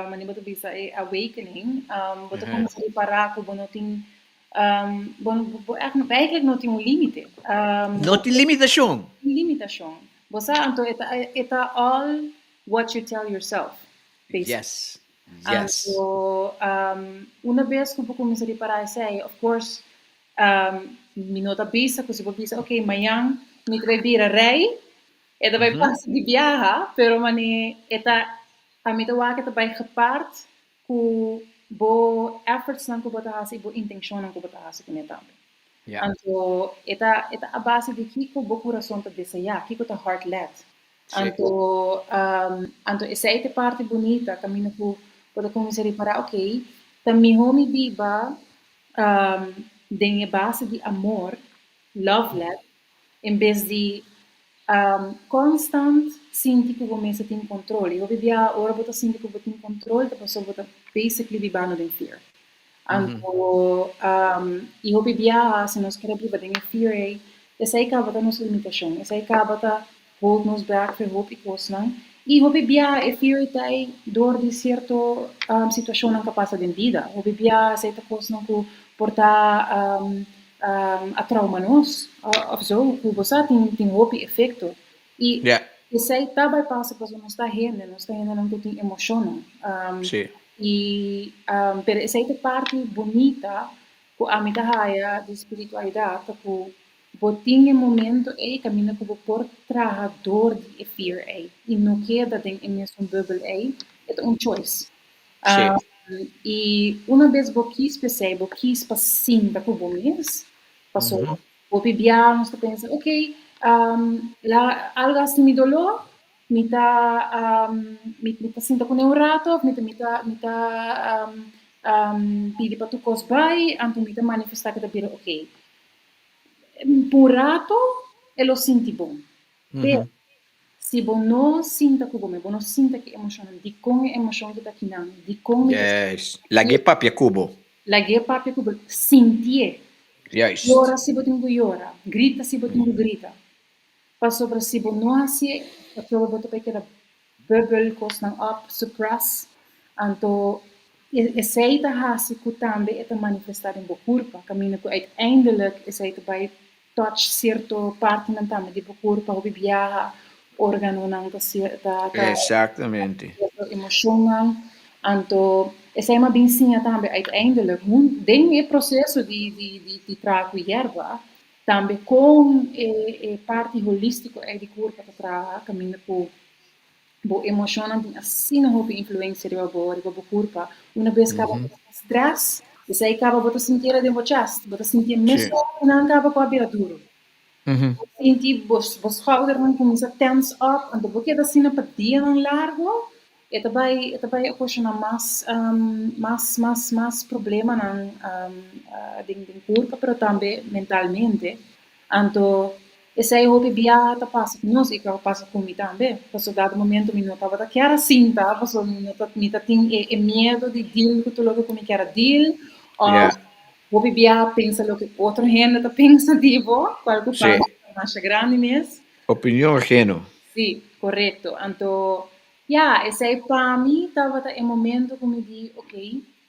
manera bo ta bisa e awakening, bo ta kuminsá ripará ku bo no tin, bo bo eigenlijk no tin un límite. No tin limitashon. Limitashon. Bo sa, anto e ta e ta all what you tell yourself, basically. Yes, yes. Anto una bes ku bo kuminsá ripará esei, of course, Mi no ta bisa ku si bo bisa ok mañan mi ta bai bira rei, e ta bai pasa di biaha, pero mane e ta ami ta wak e ta bai gepaard ku bo effortsnan ku bo ta hasi i bo intenshonnan ku bo ta hasi kuné tambe. Anto e ta e ta a base di kiko bo kurason ta deseá, kiko ta heart led. Anto anto esei ta e parti bunita kaminda ku bo ta kuminsá ripará ok ta mihó mi biba den e base di amor, love led, en bes di constant sinti ku bo mester tin control. I hopi bia ora bo ta sinti ku bo tin control ta pasobra bo ta basically bibando den fear. Anto i hopi biaha si nos kere biba den e fear ei, esei kaba ta nos limitashon, esei kaba ta hold nos back for hopi kosnan. I hopi biaha e fear ta ei dor di sierto situashonnan ku a pasa den bida. Hopi biaha esei ta kosnan ku por ta a trauma nos òf zo, ku bo sa tin tin hopi efekto. I esei ta bai pasa pasobra nos ta hende, nos ta hendenan ku tin emoshonnan. I pero esei ta e parti bunita ku ami ta haya di spiritualidat ta ku Bo tin e momento ei kaminda ku bo por traha dor di e fear ei i no keda den e mesun bubbel ei, e ta un choice. I una bes bo kis p'esei, bo kis pa sinta ku bo mes, pasobra hopi bia nos ta pensa, ok, la algu hasi mi doló, Mi ta mi ta sinta kuné un rato of mi ta mi ta mi ta pidi pa tur kos bai, anto mi ta manifestá ku ta bira oké. Pa un rato e lo sinti bon, pero si bo no sinta ku bo mes, bo no sinta ku e emoshonnan, dikon e emoshon ki ta akinan, dikon mi ta Juist. Lag'é papia ku bo. Lag'é papia ku bo, sintié. Juist. Yora si bo tin ku yora, grita si bo tin ku grita. Pasobra si bo no hasié, pasobra bo ta bai keda bubbel kosnan op, suppress, anto esei ta hasi ku tambe e ta manifestá den bo kurpa, kaminda ku uiteindelijk esei ta bai touch sierto partinan tambe di bo kurpa, hopi biaha organonan ta ta Exactamente. sierto emoshonnan, anto esei mi a bin siña tambe uiteindelijk den e proseso di di traha ku yerba. Tambe kon e parti holístiko ei di kurpa ta traha, kaminda ku bo emoshonnan tin asina hopi influensia riba bo, riba bo kurpa. Una bes kaba bo ta strès, esei kaba bo ta sintié den bo chèst, bo ta sintié mesora ku nan kaba ku a bira duru. Bo sinti bo skoudernan kuminsá tense up, anto bo keda asina pa dianan largu. E ta bai e ta bai ocasiona mas mas mas mas problemanan den den curpa pero tambe mentalmente. Anto esey hopi biaha ta pasa cu nos y ta pasa cu mi tambe. Pasobra dado momento mi no tabata kier a sinta pasobra mi no ta mi ta tin e e miedo di deal cu tur loke cu mi kier a deal of hopi biaha pensa loke otro hende ta pensa di bo cual cu pasa masha grandi mes. Opinion ajeno. Si, corecto. Anto Ya, esei pa mi tabata e momento ku mi di, ok,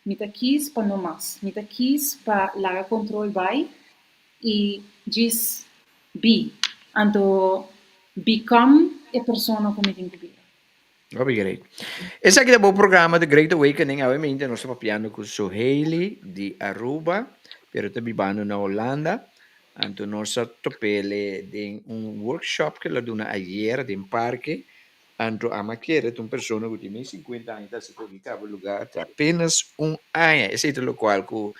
mi ta kis pa no mas. Mi ta kis pa laga kontrol bai i djis bi. Anto become e persona ku mi tin ku bira. Hopi great. Esaki ta bo programa The Great Awakening. Awe mainta nos ta papiando ku Soheili di Aruba, pero ta bibando na Holanda. Anto nos a top'ele den un workshop ku el a duna ayer den parke. Anto ama kere ta un persona ku tin mes sinkuenta aña ta hasi koki kaba lugá ta apenas un aña. Esei ta lokual ku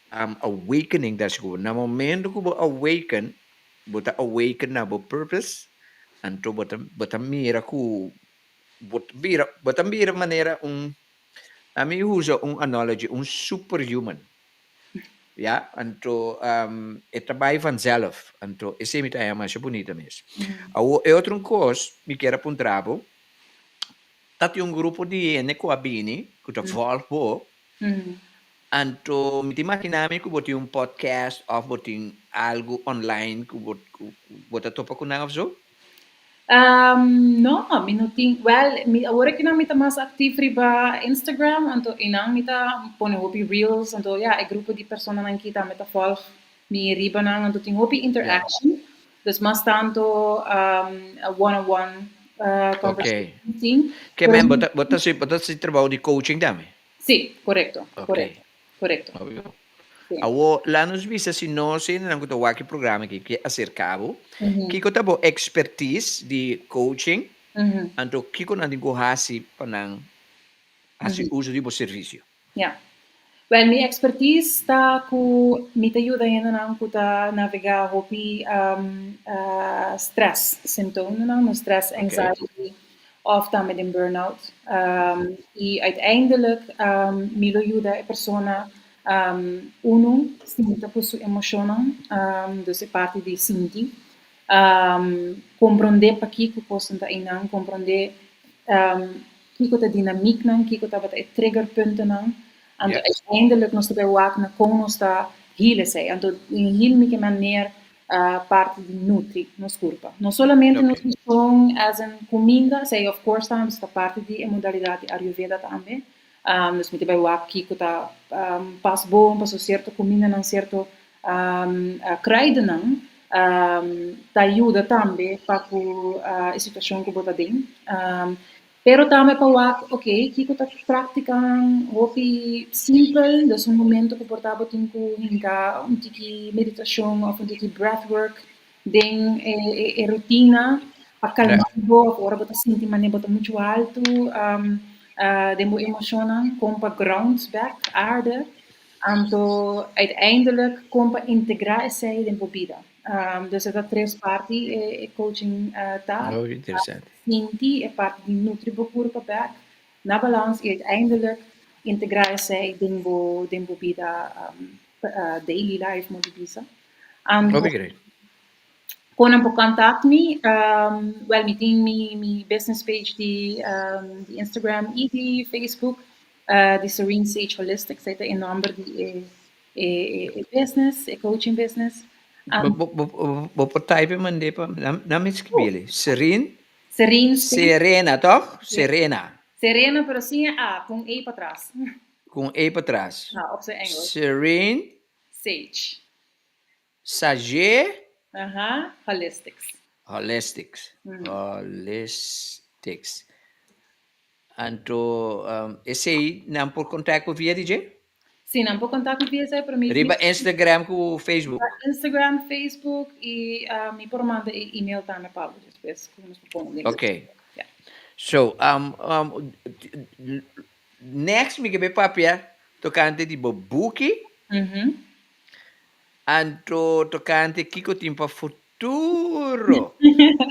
awakening ta hasi ku bo. Na momento ku bo awaken, bo ta awaken na bo purpose, anto bo ta bo ta mira ku bo ta bira bo ta bira manera un, ami usa un analogy, un superhuman. Ya, anto e ta bai vanzelf. Anto esei mi ta haña masha bunita mes. Awor e otro kos mi kier a puntra bo, ta tin un grupo di hende ku a bini ku ta vòlg bo, anto mi ta imaginá mi ku bo tin un podcast òf bo tin algu online ku bo ku bo ta topa ku nan òf so? No, mi no tin, wel, mi awor aki nan mi ta mas actief riba Instagram, anto einan mi ta pone hopi reels, anto ya, e grupo di personanan aki tambe ta volg mi riba nan, anto tin hopi interaction, dus mas tanto one on one conversation tin. Ke men, bo ta, bo ta hasi, bo ta hasi trabou di coaching tambe? Sí, korekto, korekto, korekto. Awor, laat nos bisa si nos hendenan ku ta wak e programa aki ke aserká bo, kiko ta bo expertise di coaching, anto kiko nan tin ku hasi pa nan hasi uso di bo servisio? Ya. Wèl, mi expertise ta ku mi ta yuda hendenan ku ta navegá hopi stress symptomennan, no stress, anxiety òf tambe den burnout. I uiteindelijk mi lo yuda e persona unu sinta ku su emoshonnan, dus e parti di sinti, komprondé pakiko kosnan ta einan, komprondé kiko ta dinamiknan, kiko tabata e triggerpuntennan. Anto uiteindelijk nos ta bai wak na kon nos ta heal esei. Anto den heal mi ke manera parti di nutri nos kurpa. No solamente nutrishon as in kuminda, esei of course tambe ta parti di e modalidat di Ayurveda tambe. Dus mi ta bai wak kiko ta pas bon pasobra sierto kumindanan, sierto kruidennan ta yuda tambe pa ku e situashon ku bo ta den. Pero tambe pa wak, ok, kiko ta práktikanan hopi simpel, dus un momento ku por ta bo tin ku hinka un tiki meditashon òf un tiki breathwork den e rutina pa kalma bo òf ora bo ta sinti manera bo ta muchu altu den bo emoshonnan, kon pa ground bèk, aarde. Anto uiteindelijk kon pa integrá esei den bo bida. Dus e ta tres parti e coaching ta. Oh, interesante. Sinti, e parti di nutri bo kurpa bek na balans i uiteindelijk integrá esei den bo den bo bida daily life mo di bisa. Anto Hopi great. kon nan por contact mi? Wel mi tin mi mi business page di di Instagram i di Facebook di Serene Sage Holistics, esei ta e nomber di e e business, e coaching business. Bo bo bo bo por type e mand'é pa nan mi skibi'e. Serene? Serene Sage. Serena toch? Serena. Serena pero sin e A, ku un E patras. Ku un E patras. Ha, op zijn Engels. Serene. Sage. Sage. Aha, Holistics. Holistics. Holistics. Anto esei nan por contact bo via di dje? Si, nan por contact mi via esei, pero mi. Riba Instagram ku Facebook? Instagram, Facebook i mi por manda e email tambe pa bo despues ku nos por pone den. Ok. So, next mi ke bay papia tokante di bo buki. Anto tokante kiko tin pa futuro.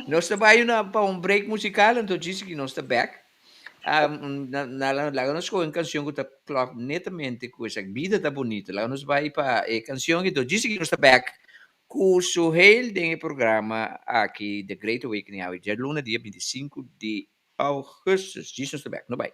Nos ta bai una pa un break musical anto djis aki nos ta bek. Laga nos skohe un kanshon ku ta klòp netamente ku esaki. Bida ta bunita. Laga nos bai pa e kanshon aki anto djis aki nos ta bek ku Suheil den e programa aki The Great Awakening awe djaluna dia 25 di Augustus. Djis nos ta bek. No bai.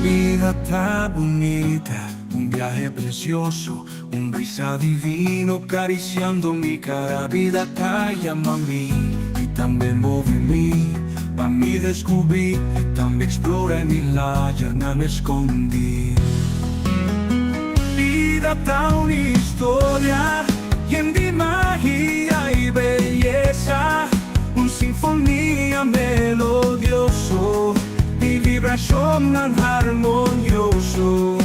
Bida ta bunita, un biahe precioso, un brisa divino cariciando mi cara. Bida ta yama mi y tambe move mi, pa mi descubri y tambe explora e milagernan escondi. Bida ta un historia yen di magia y beyesa, un sinfonia melodioso di vibracionnan harmonioso.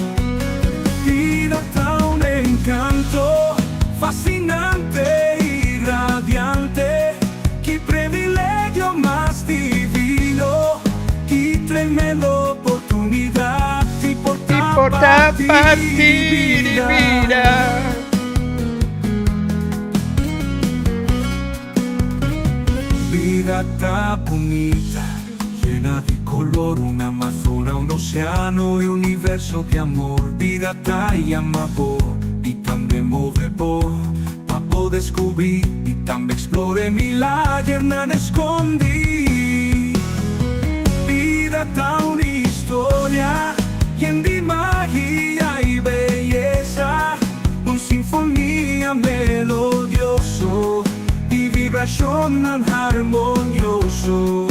Bida ta un encanto fascinante y radiante, ki previlegio mas divino, ki tremendo oportunidad di por ta parti di bida. Bida ta bunita, yena di color, un Amazona, un oceano y universo di amor. Bida ta yama bo y tambe move bo pa bo descubri y tambe explora e milagernan escondi. Bida ta un historia yen di magia y beyesa, un sinfonia melodioso di vibracionnan harmonioso.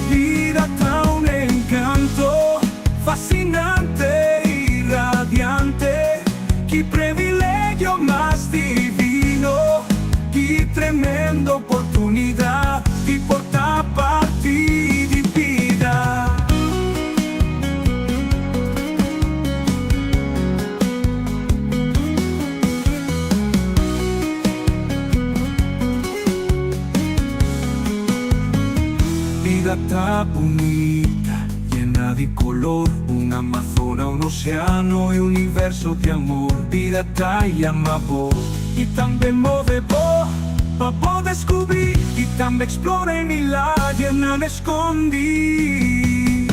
Bida ta un encanto fascinante y radiante, ki previlegio mas divino, ki tremendo oportunidad di por ta parti di bida. Bida ta bunita, yena di color, un Amazona, un oceano y universo di amor. Bida ta yama bo y tambe move bo pa bo descubri y tambe explora e milagernan escondi.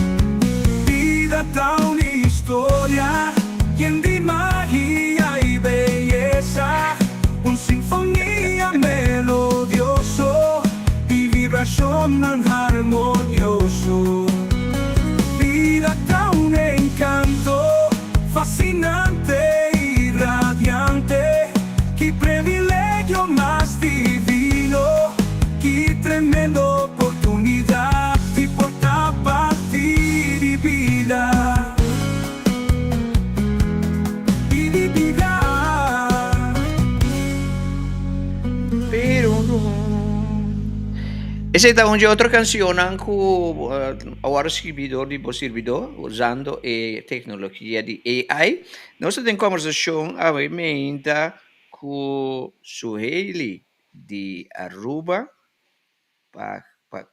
Bida ta un historia yen di magia y beyesa, un sinfonia melodioso di vibracionnan harmonioso. Bida ta un encanto fascinante y radiante, ki previlegio mas divino, ki tremendo oportunidad di por ta parti di bida. Di bida. Pero no. Esei ta un dje otro cancionnan cu a worde scribi door di bo sirbidor usando e tecnologia di AI. Nos ta den conversacion awe meinta cu Suhaily di Aruba pa pa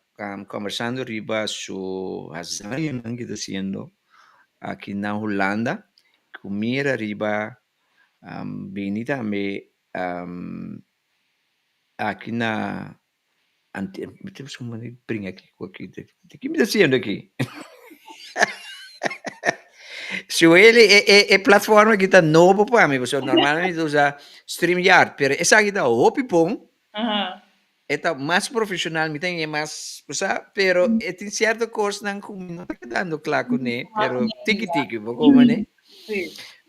conversando riba su hazañanan cu ta haciendo. aki na Hulanda ku mira riba bini tambe aki na Anti mi ta busca manera di bringa aki cu aki di ki mi ta haciendo aki? Sueli e e e platform aki ta nobo pa mi pasobra normalmente mi ta usa StreamYard pero esaki ta hopi bon e ta mas profesional mi ta haya mas bo sa pero e tin cierto cosnan cu mi no ta kedando cla cune pero tiki tiki bo como ne.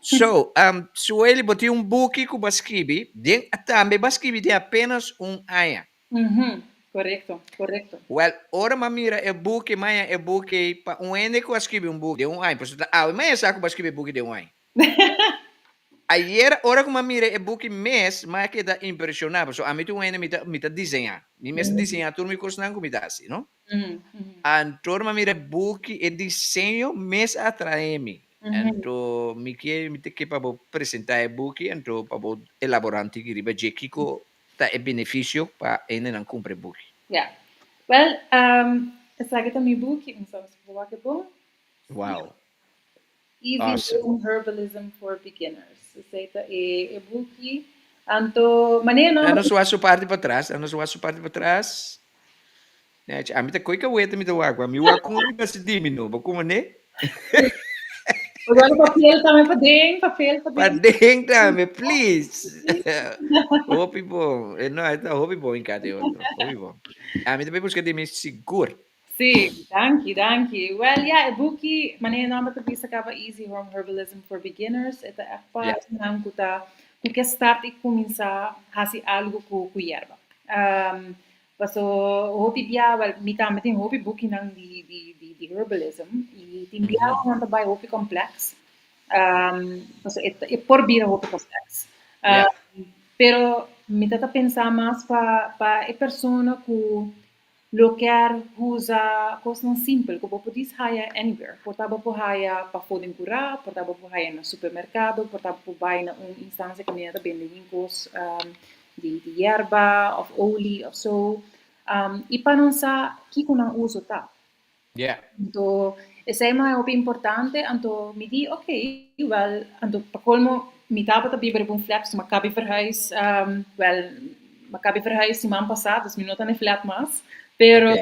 So Sueli bo tin un buki cu bo a scribi den tambe bo a scribi den apenas un aña. Correcto, correcto. Well ora mi a mira e buki mi a haña e buki pa un hende cu a scribi un buki den un aña pasobra ta awe mi a haña sa cu bo a scribi e buki den un aña. Ayer ora ku mi a mira e buki mes mi a keda impreshoná pasobra ami ta un hende mi ta mi ta diseñá. Mi mes ta diseñá tur mi kosnan ku mi ta hasi, no? Anto ora mi a mira e buki e diseño mes a atraé mi. Anto mi ke mi ta ke pa bo presentá e buki anto pa bo elaborá un tiki riba dje kiko ta e benefisio pa hendenan kumpra e buki. Ya. Wèl, esaki ta mi buki, mi sa si bo wak e bon. Wow. Easy Awesome. Home Herbalism for Beginners. Esei ta e e buki. Anto, manera Nan no. nos wak su parti patras, nan nos wak su parti patras. Nechi, ami ta koi kaweta mi ta wak, mi wak kon mi ta di mi no, bo kuma ne? Igual papel tambe paden, papel paden. Paden tambe, please. Hopi bon. Eh, no, ta hopi bon in kate otro. Hopi bon. Ami ta bai buska di mi sigur. Sí, danki, danki. Wel, ja, e buki, manera e nomber ta bisa kaba Easy Home Herbalism for Beginners, e ta ègt pa esnan ku ta, ku ke start i kuminsá hasi algu ku ku yerba. Paso hopi bia, wel, mi tambe tin hopi bukinan di di di di herbalism i tin bia nan ta bai hopi kompleks. Paso e e por bira hopi kompleks. Pero mi ta ta pensa mas pa pa e persona ku Lo kier usa kosnan simpel ku bo por dis haya anywhere. Por ta bo por haya pafó den kurá, por ta bo por haya na supermerkado, por ta bo por bai na un instansia kaminda ta bende yin kos di di yerba òf oli òf so. I pa nan sa kiko nan uso ta. Anto esei mas hopi importante, anto mi di ok, wel, anto pa colmo mi tabata biba riba un flat, dus mi a kabi verhuis, wel, mi a kabi verhuis siman pasa, dus mi no ta na e flat mas, pero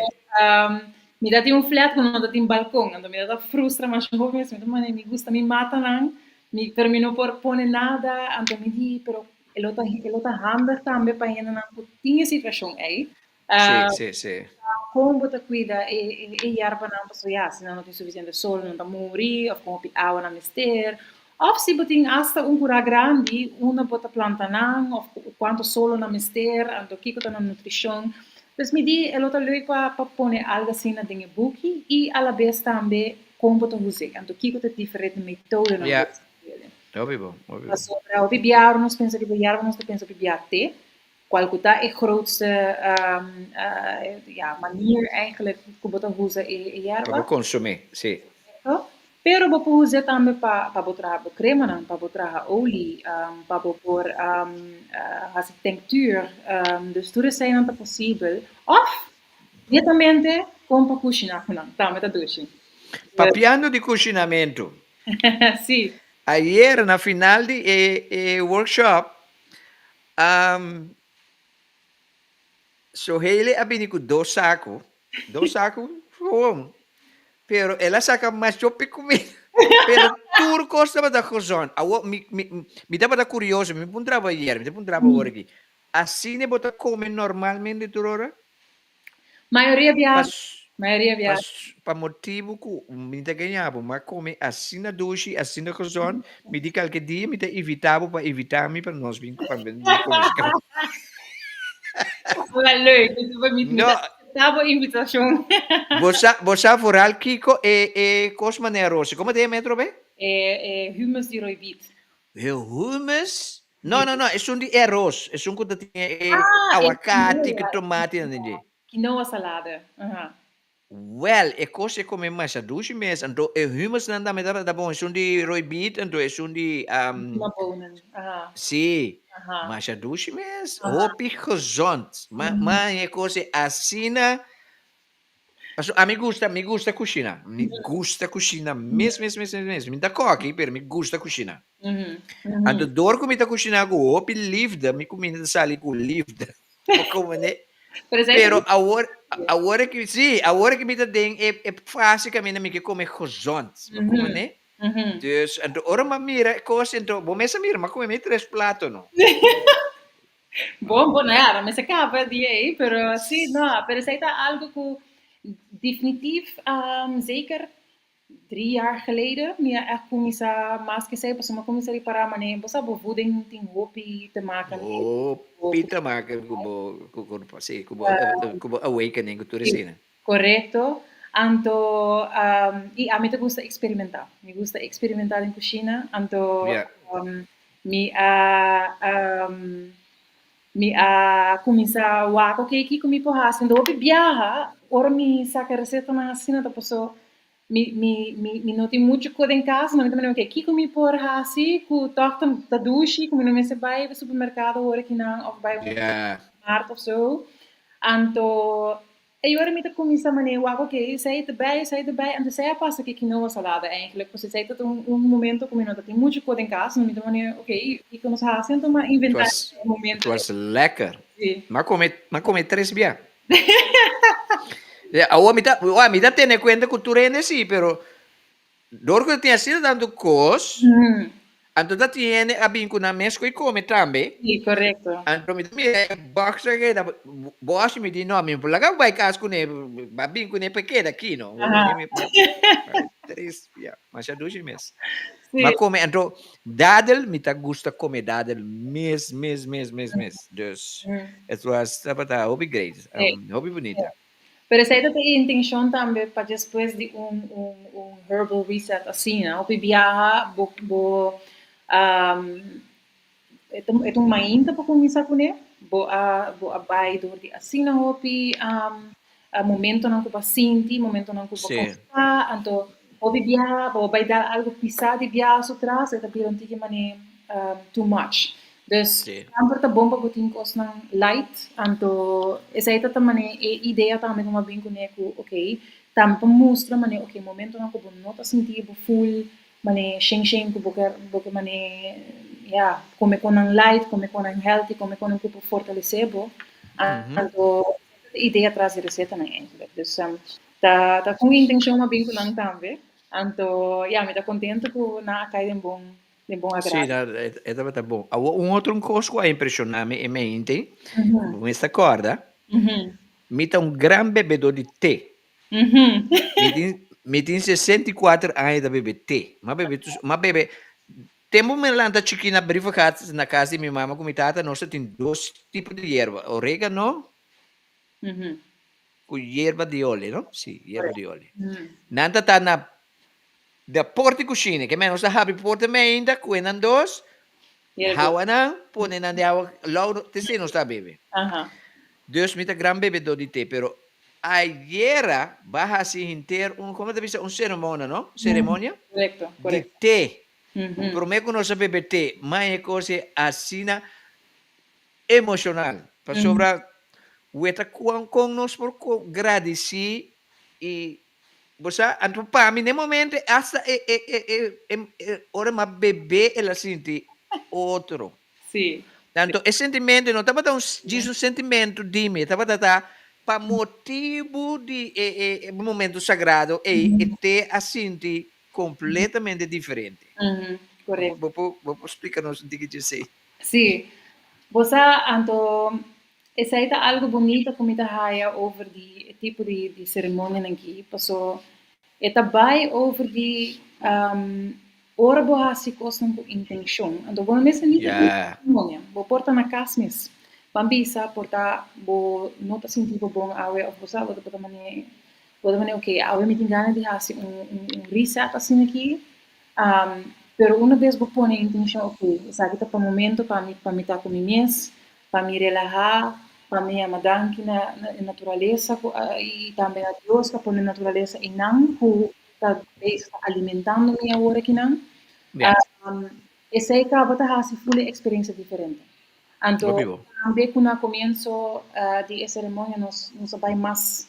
mi ta tin un flat ku no ta tin balkon, anto mi ta frustra masha hopi mes, mi ta mane mi gusta mi matanan, mi, pero mi no por pone nada, anto mi di pero e lo ta e lo ta handig tambe pa hendenan ku tin e situashon ei, Sí, sí, sí. Kon bo ta kuida e e yerbanan pasobra ya si nan no tin sufisiente sol nan ta muri òf kon hopi awa nan mester òf si bo tin asta un kurá grandi unda bo ta planta nan òf kuantu solo nan mester anto kiko ta nan nutrishon. Pues mi di e lo ta leuk pa pa pone algu asina den e buki i alabes tambe kon bo ta huz'é anto kiko ta e diferente metodonan ku bo ta huz'é. Hopi bon, hopi bon. Pasobra hopi biaha ora nos pensa riba yerba nos ta pensa hopi biaha te. Cual cu ta e grootste ja, manier eigenlijk cu bo ta usa e Pa yerba. bo consumi, si. Correcto. Pero bo por us'e tambe pa pa bo traha bo cremanan, pa bo traha olie, pa bo por haci tinctuur. Dus tur eseinan ta posibel. Of netamente con pa cushina cu nan, tambe ta dushi. Papiando di cushinamento. Si. Ayer na final di e e workshop Um, Soheile a bini ku dos saku, dos saku gewoon. Pero el a saka mas hopi kumida. Pero tur kos tabata gezond. Awo, mi, mi, mi tabata kurioso, mi puntraba ayer, mi ta puntraba awor aki. Asina bo ta kome normalmente tur ora? Mayoria biaha. Pas, Mayoria biaha. pas, pa motibu ku mi ta gaña bo, m'a kome asina dushi, asina gezond, mi di kalke dia mi ta invitá bo pa invitá mi pa nos bin pa bin kome si kaba. Wel leuk, dus mi, mi No. ta aceptá bo invitashon. Bo sa, bo sa vooral kiko e e kos manera Rosy, komo ta yama e atrobe? E e humus di roibiet. E humus? No, no, no, esun di eros, esun ku ta tin e Ah, e awakati ku quinoa. tomati nan den dje. Quinoa salade, aha. Wèl, e kos e kome masha dushi mes, anto e humusnan tambe tabata bon, esun di roibiet anto esun di Quinoa bonen, aha. Sí, Aha. masha dushi mes, Aha. hopi gezond. Ma, ma e kos e asina. Paso ami gusta, mi gusta kushina. Mi gusta kushina mes, mes, mes, mes, mes. Mi ta koki, pero mi gusta kushina. Anto dor ku mi ta kushina ku hopi liefde, mi kuminda ta sali ku liefde. Bo komprende? Pero esei Pero awor, awor ku, sí, awor ku mi ta den e, e fase kaminda mi ke kome gezond. Bo komprende? Dus, anto ora m'a mira kos, anto bo mes a mira, m'a kome mi tres plato, no? Bon, bon, ja, no mester kaba di ei, pero sí, no, pero esei ta algo ku definitief, zeker 3 jaar geleden, mi a echt kuminsá mas ku esei, pasobra mi a kuminsá ripará manera, bo sa bo voeding tin hopi te maken. Hopi te maken ku bo, ku, sí, ku bo awakening, ku tur esei. Korekto. Anto, i ami ta gusta eksperimentá. Mi gusta eksperimentá den kushina. Anto, mi a kuminsá wak, oké, kiko mi por hasi? Anto hopi biaha, ora mi saka resetanan asina ta paso mi no tin muchu kos den kas, no mi ta manda, oké, kiko mi por hasi ku tòg ta dushi, ku mi no mester bai supermerkado ora kinan òf bai un markt òf so. Anto, e ora mi ta kuminsá manera wak, oké, esei ta bai, esei ta bai, anto esei a pasa ku quinoa salada eigenlijk, pasobra esei ta un momento ku mi no ta tin muchu kos den kas, no mi ta manera, oké, kiko nos hasi? Anto mi a inventá e momento. It was lekker. Sí. M'a kome tres bia. Ja, awor mi ta tene kuenta ku tur hende sí, pero dor ku tin asina tantu kos, anto ta tin hende a bin ku nan mes ku e kome tambe. Sí, korekto. Anto mi ta mira e box a keda bòshi, mi di no, mi no por laga bai kas kuné, ba bin kuné pa e keda aki no. Tres bia, masha dushi mes. M'a kome, anto dadel, mi ta gusta kome dadel mes, mes, mes, mes, mes. Dus, it was tabata hopi great, hopi bunita. Pero esei ta e intenshon tambe pa despues di un herbal reset asina, hopi biaha bo e ta un mainta pa kuminsá kuné, bo a bai dor di asina hopi momentonan ku bo a sinti, momentonan ku bo a kontá, anto hopi biaha bo bai dal algu pisá di biaha su tras e ta bira un tiki manera too much. Dus semper ta bon pa bo tin kosnan light, anto esei ta manera e idea tambe ku mi a bin kuné ku okay, tambe pa mustra manera okay momentonan ku bo no ta sinti bo full manera shen shen ku bo ke manera, ya, kome konan light, kome konan healthy, kome konan ku por fortalesé bo, anto e idea tras di resetanan eigenlijk. Dus ta ku intenshon mi a bin ku nan tambe, anto ya, mi ta kontento ku nan a kai den bon agrado. Sí, e tabata bon. Awor un otro kos ku a impreshoná mi e mente, bo mes ta kòrda, mi ta un gran bebedó di te. Mi tin 64 aña ta bebe te. M'a bebe, tempu mi lanta chikí na Brievengat, na kas di mi mama ku mi tata, nos tin dos tipo di yerba, oregano ku yerba di oli, no? Sí, yerba di oli. Nan ta na da porta di kushina, ke men nos ta habri porta meinta, kue nan dos, hawa nan, pone nan den awa lou, te esei nos ta bebe. Dus mi ta gran bebedó di te, pero ayera bo a hasi henter un, komo ta bisa, un seremonia, no? Seremonia? Korekto, Di te. Promé ku nos a bebe te, mai e kos e asina emoshonal. Pasobra weta kon nos por gradisí i bo sa, anto pa mi den momento hasta e ora mi a bebe el a sinti otro. Anto e sentimento no tabata un djis un sentimento di mi, tabata ta pa motibu di e momento sagrado ei e te a sinti kompletamente diferente. Bo por splika nos un tiki dje esei? Sí. Bo sa, anto esei ta algo bunita ku mi ta haya over di e tipo di seremonianan aki, paso e ta bai over di ora bo hasi kosnan ku intenshon, anto bo no mester ni ta ceremonia, bo por ta na kas mes. Ban bisa por ta bo no ta sinti bo bon awe òf bo sa bo ta manera bo ta manera okay awe mi tin gana di hasi un reset asina aki, pero una bes bo pone intenshon, okay, esaki ta pa momento pa mi ta ku mi mes, pa mi relahá, pa mi yama danki na e naturalesa ku i tambe na Dios ku a pone naturalesa einan ku ta bezig ta alimentando mi awor akinan. Esei kaba ta hasi full e eksperensia diferente. Anto tambe ku na komienso di e seremonia nos a bai mas.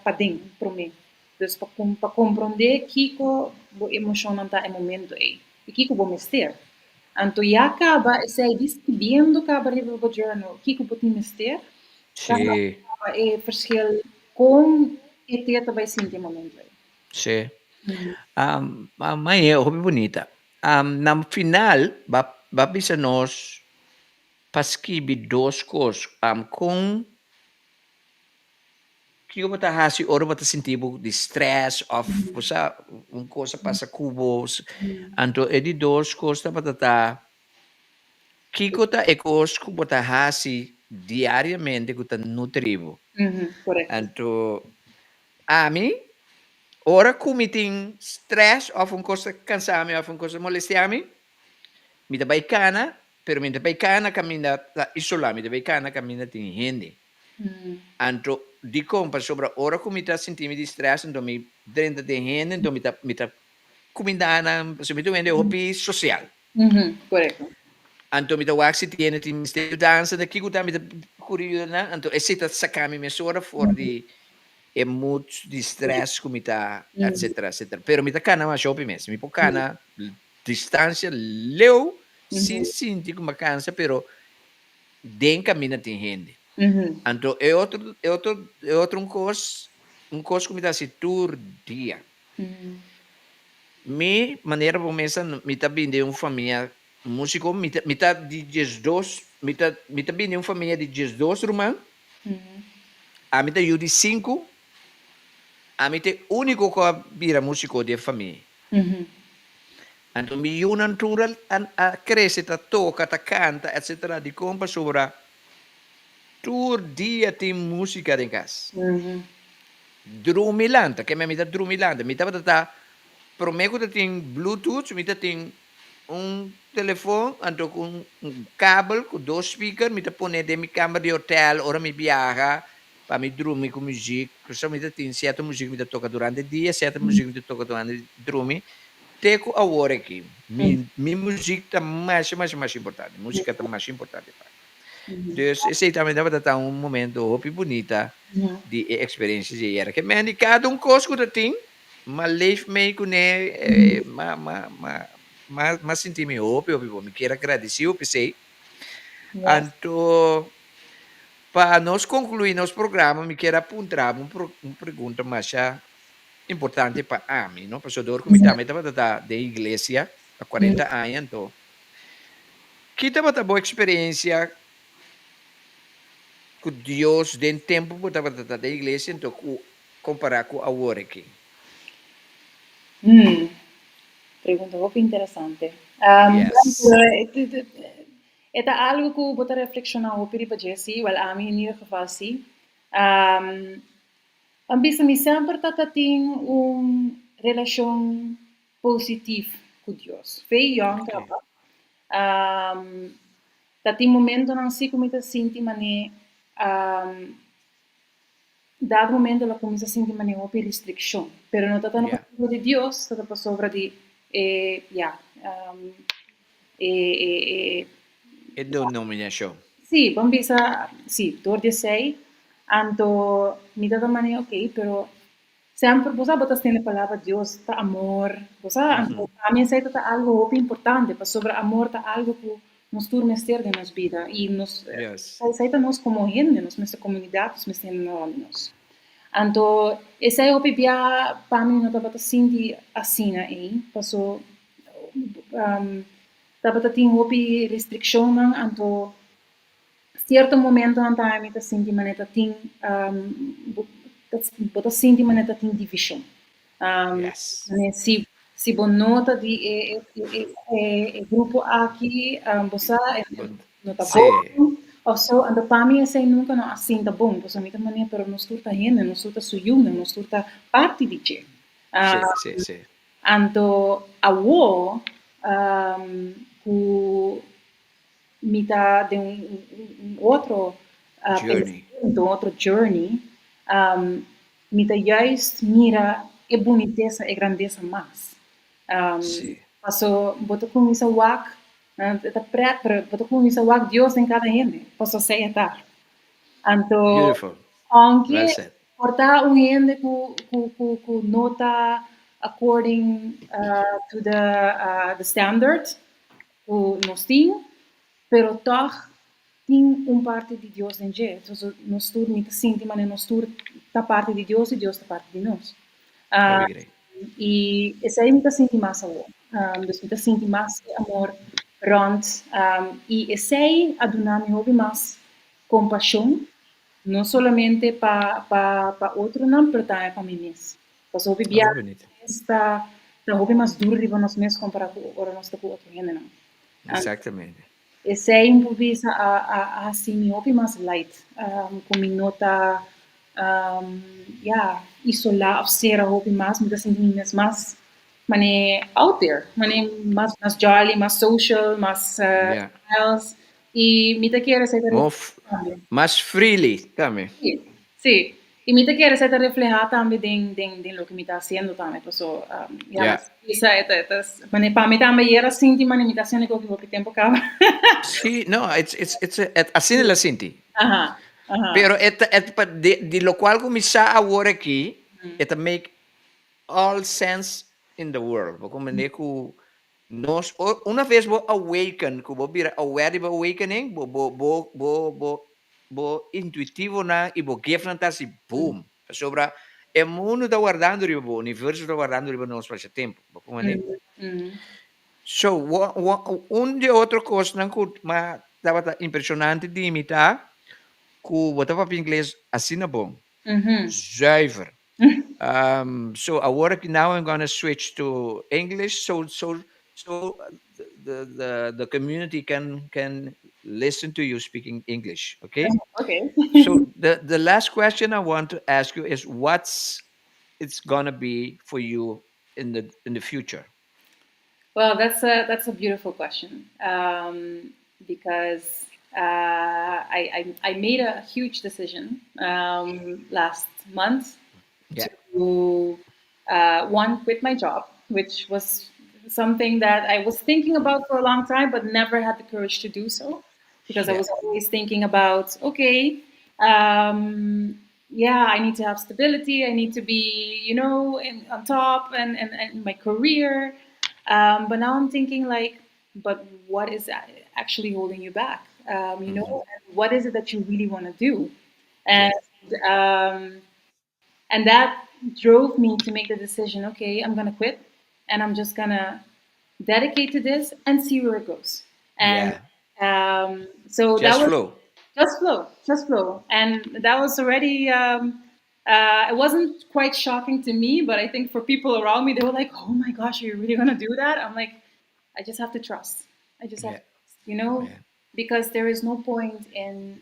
paden promé. Dus pa pa komprondé kiko bo emoshonnan ta e momento ei i kiko bo mester. Anto ya kaba esei di skibiendo kaba riba bo journal kiko bo tin mester, ta kaba e verschil kon e te ta bai sinti e momento ei. Sí. Maye hopi bunita. Na final ba ba bisa nos pa skibi dos kos. Kon kiko bo ta hasi ora bo ta sinti bo di stress òf bo sa un kos a pasa ku bo. Anto e di dos kos tabata ta kiko ta e kos ku bo ta hasi diariamente ku ta nutri bo. Anto Ami, ora ku mi tin stress òf un kos ta kansa mi òf un kos ta molestia mi, mi ta bai kana, pero mi ta bai kana kaminda ta isolá, mi ta bai kana kaminda tin hende. Anto, dikon? Pasobra ora ku mi ta sinti mi di stress, anto mi drenta den hende, anto mi ta mi ta kumindá nan, pasobra mi ta un hende hopi sosial. Korekto. Anto mi ta wak si tiene tin mester yudansa na kiko ta mi ta kuri yuda nan anto esei ta saka mi mesora for di e mood di stress ku mi ta etcetera etcetera pero mi ta kana masha hopi mes mi por kana distancia leu sin sinti ku mi a kansa pero den kaminda tin hende anto e otro e otro e otro un kos un kos ku mi ta hasi tur dia. Mi manera bo mesa mi ta bin den un famia musico mi ta mi ta di diesdos mi ta mi ta bin den un famia di diesdos ruman ami ta yu di sinku ami ta e unico cu a bira musico di e famia anto mi yunan tur a a crece ta toca ta canta etcetera dicon pasobra tur dia tin musica den cas. Drumi lanta, ke mi ta drumi lanta. Mi tabata ta prome ku ta tin bluetooth, mi ta tin un telefon anto ku un kabel ku dos speaker mi ta pone den mi kamber di hotel ora mi biaha pa mi drumi ku muzik. Pasobra mi ta tin sierto muzik mi ta toka durante dia, sierto muzik mi ta toka durante drumi. Te ku awor aki mi mi muzik ta masha masha masha importante. Musika ta masha importante pa mi. Dus esei tambe tabata ta un momento hopi bunita di e experiencia di ayera. Ke men di kada un kos ku ta tin, m'a leef mee kuné, m'a m'a m'a m'a m'a sinti mi hopi hopi bon. Mi kier a gradisi bo p'esei. Anto pa nos konkluí nos programa mi kier a puntra bo un pregunta masha importante pa ami, no? Pasobra dor ku mi tambe tabata ta den iglesia pa kuarenta aña, anto Ki tabata bo eksperensia ku Dios den tempu bo tabata ta den iglesia anto ku kompará ku awor aki? Hmm, pregunta hopi interesante. Yes. E ta algu ku bo ta reflekshoná hopi riba dje, sí, wèl ami in ieder geval sí. A bisa mi semper ta tin un relashon positif ku Dios. Fe yòn kaba. Ta tin momentonan si ku mi ta sinti manera dado momento lo kuminsá sinti manera hopi restrikshon, pero no ta tanto pasobra di Dios, ta pasobra di e ya e e e E denominashon. Sí, bon bisa sí, dor di esei anto mi ta ta manera okey, pero Semper bo sa bo ta stende palabra Dios ta amor, bo sa anto pa mi esei ta ta algo hopi importante pasobra amor ta algo ku nos tur mester den nos bida i nos esei ta nos komo hende, nos mester komunidat, nos mester hende rònt di nos. Anto esei hopi bia pa mi no tabata sinti asina ei paso tabata tin hopi restrikshonnan anto Cierto momentonan tambe mi ta sinti manera ta tin bo ta sinti manera ta tin division. Manera si si bo no ta di e e grupo aki bo sa no ta bon of so anto pa mi esei nunca no a sinta bon pasobra mi ta manera pero nos tur ta hende nos tur ta su yunan nos tur ta parti di dje. Anto awo ku Mi ta den un otro pensamentu, un otro journey, mi ta juist mira e bunitesa, e grandesa mas. Paso bo ta kuminsá wak, e ta pret, pero bo ta kuminsá wak Dios den kada hende, paso asei e ta. Anto, aunke, Por ta un hende ku no ta according to the standard ku nos tin, pero toch tin un parti di Dios den dje. So, nos tur, mi ta sinti manera nos tur ta parti di Dios i Dios ta parti di nos. I esei mi ta sinti mas awor. Dus mi ta sinti mas amor rond i esei a duna mi hopi mas kompashon, no solamente pa otronan, pero tambe pa mi mes. Pasobra hopi bia ta hopi mas duru riba nos mes kompará ku ora nos ta ku otro hendenan. Exactamente. Esei un bisa a hasi mi hopi mas light, ku mi no ta ja, isolá òf sera hopi mas, mi ta sinti mi mes mas mane out there, mane mas jolly, mas social, mas smiles. I mi ta kere esei tambe. Mas freely tambe. Si. I mi ta kere esei ta reflehá tambe den loke mi ta hasiendo tambe. So, ja, bisa, eta, mane pa mi tambe yera sinti mane mi ta hasiendo ku hopi tempu kaba. Si, no, it's asina el a sinti. Aha. Pero et pa di lokual ku mi sa awor aki, it make all sense in the world. Bo komprondé ku nos un bes bo awaken, ku bo bira aware di bo awakening, bo intuitivonan i bo giftnan ta hasi boom. Sobra e mundu ta wardando riba bo, universo ta wardando riba nos pa tempu. Bo komprondé? So, un di otro kosnan ku ma tabata impreshonante di mi ta ku bo ta papia ingles asina bon. Zuiver. So awor now I'm gonna switch to English so the community can listen to you speaking English. Okay. Okay. So the last question I want to ask you is, what's it's gonna be for you in the future? Well, that's a beautiful question because I made a huge decision last month to, one, quit my job, which was something that I was thinking about for a long time, but never had the courage to do so because I was always thinking about, okay, yeah, I need to have stability. I need to be on top and my career. But now I'm thinking like, but what is actually holding you back? And what is it that you really want to do? And that drove me to make the decision. Okay, I'm gonna quit, and I'm just gonna dedicate to this and see where it goes. And so that Just was flow. Just flow, just flow, and that was already. It wasn't quite shocking to me, but I think for people around me, they were like, "Oh my gosh, are you really gonna do that?" I'm like, "I just have to trust. I just have to trust, because there is no point in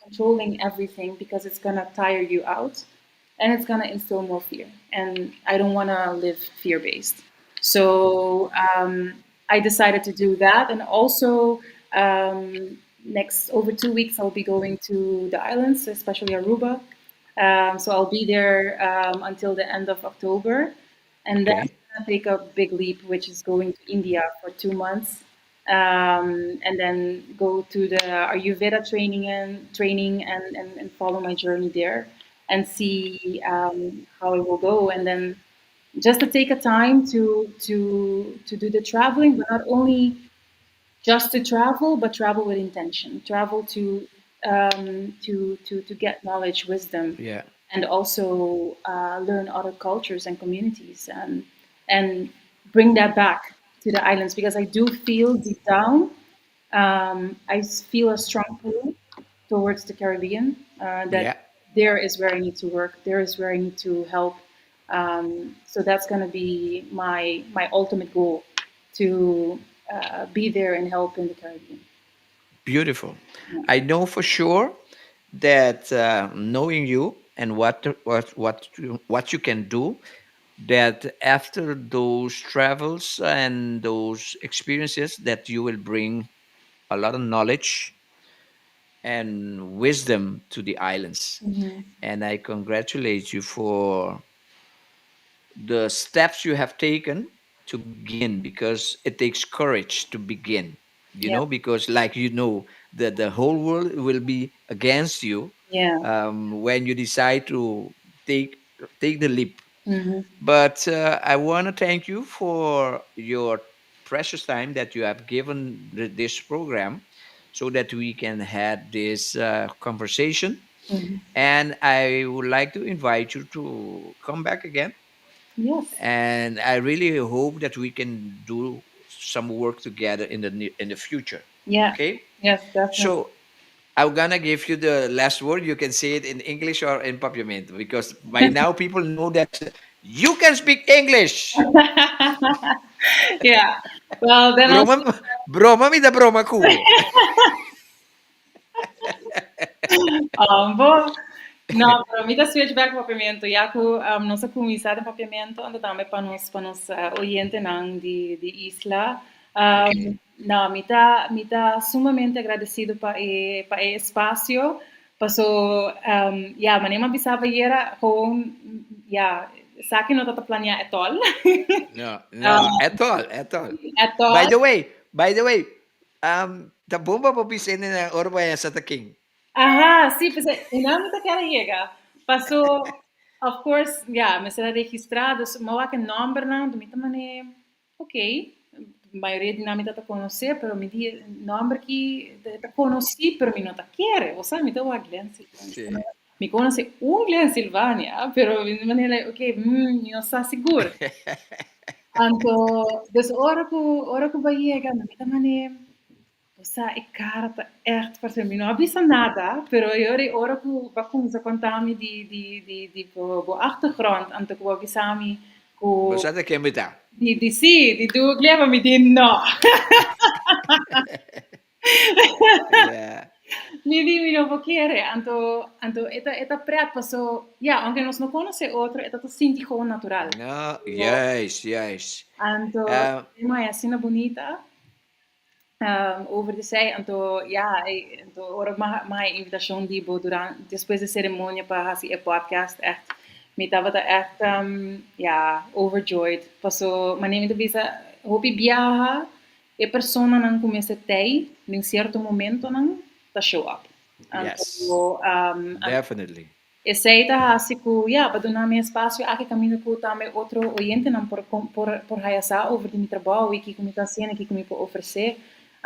controlling everything because it's gonna tire you out, and it's gonna instill more fear. And I don't want to live fear based. So I decided to do that, and also next over 2 weeks I'll be going to the islands, especially Aruba. So I'll be there until the end of October, and then I'm gonna take a big leap, which is going to India for 2 months, and then go to the Ayurveda training and follow my journey there and see how it will go, and then just to take a time to do the traveling, but not only just to travel, but travel with intention. Travel to get knowledge, wisdom, and also learn other cultures and communities, and bring that back to the islands because I do feel deep down, I feel a strong pull towards the Caribbean. That there is where I need to work. There is where I need to help. So that's going to be my ultimate goal, to be there and help in the Caribbean. Beautiful. I know for sure that knowing you and what you can do, that after those travels and those experiences, that you will bring a lot of knowledge and wisdom to the islands. And I congratulate you for the steps you have taken to begin, because it takes courage to begin, because like the whole world will be against you. When you decide to take the leap. But I want to thank you for your precious time that you have given this program so that we can have this conversation. And I would like to invite you to come back again. And I really hope that we can do some work together in the future. Okay? Yes, definitely. So I'm gonna give you the last word. You can say it in English or in Papiamento because by now people know that you can speak English. Yeah. Well, then I'll Broma, broma mi ta broma ku bo. Bon, no, pero mi ta switch back Papiamento, ya ku nos a kuminsá den Papiamento, anto tambe pa nos oyentenan di isla. No, mi ta sumamente agradesido pa e espasio. Paso, ja, manera m'a bisa ayera, gewoon, ja, esaki no tabata planeá at all. No, at all, at all. At all. By the way, ta bon pa bisa na ora bo sa ta ken. Aha, sí, pues no mi kier yega. Paso, of course, ja, mi a registrá, dus m'a wak nòmbernan, mi ta manera, ok, mayoria di nan mi ta konosé, pero mi di nòmber ku ta konosí, pero mi no ta kere, osea, mi ta wak Glenn Silvania. Mi konosé un Glenn Silvania, pero mi manera, ok, mi no ta sigur. Anto, dus ora ku b'a yega, mi ta manera, osea, e kara ta echt parse, mi no a bisa nada, pero ora ku b'a kuminsá konta mi di bo achtergrond, anto ku b'a bisa mi ku Bo sa ken mi ta? Di sí, di du Gleba, mi di no. Mi di mi no por kere, anto e ta pret, paso, ja, aunke nos no konosé otro, e ta sinti gewoon natural. No, juist. Anto, ma asina bunita. Over di esei, anto, ja, anto, ora m'a invitashon di bo durante, despues di seremonia pa hasi e podcast, echt, mi tabata echt, ja, overjoyed. Paso, manera mi ta bisa, hopi biaha, e personanan ku mester tei, den sierto momentonan, ta show up. Anto, esei ta hasi ku, ja, pa duna mi espasio aki kaminda ku tambe otro oyentenan por haya sa over di mi trabou i kiko mi ta hasiendo, kiko mi por ofresé.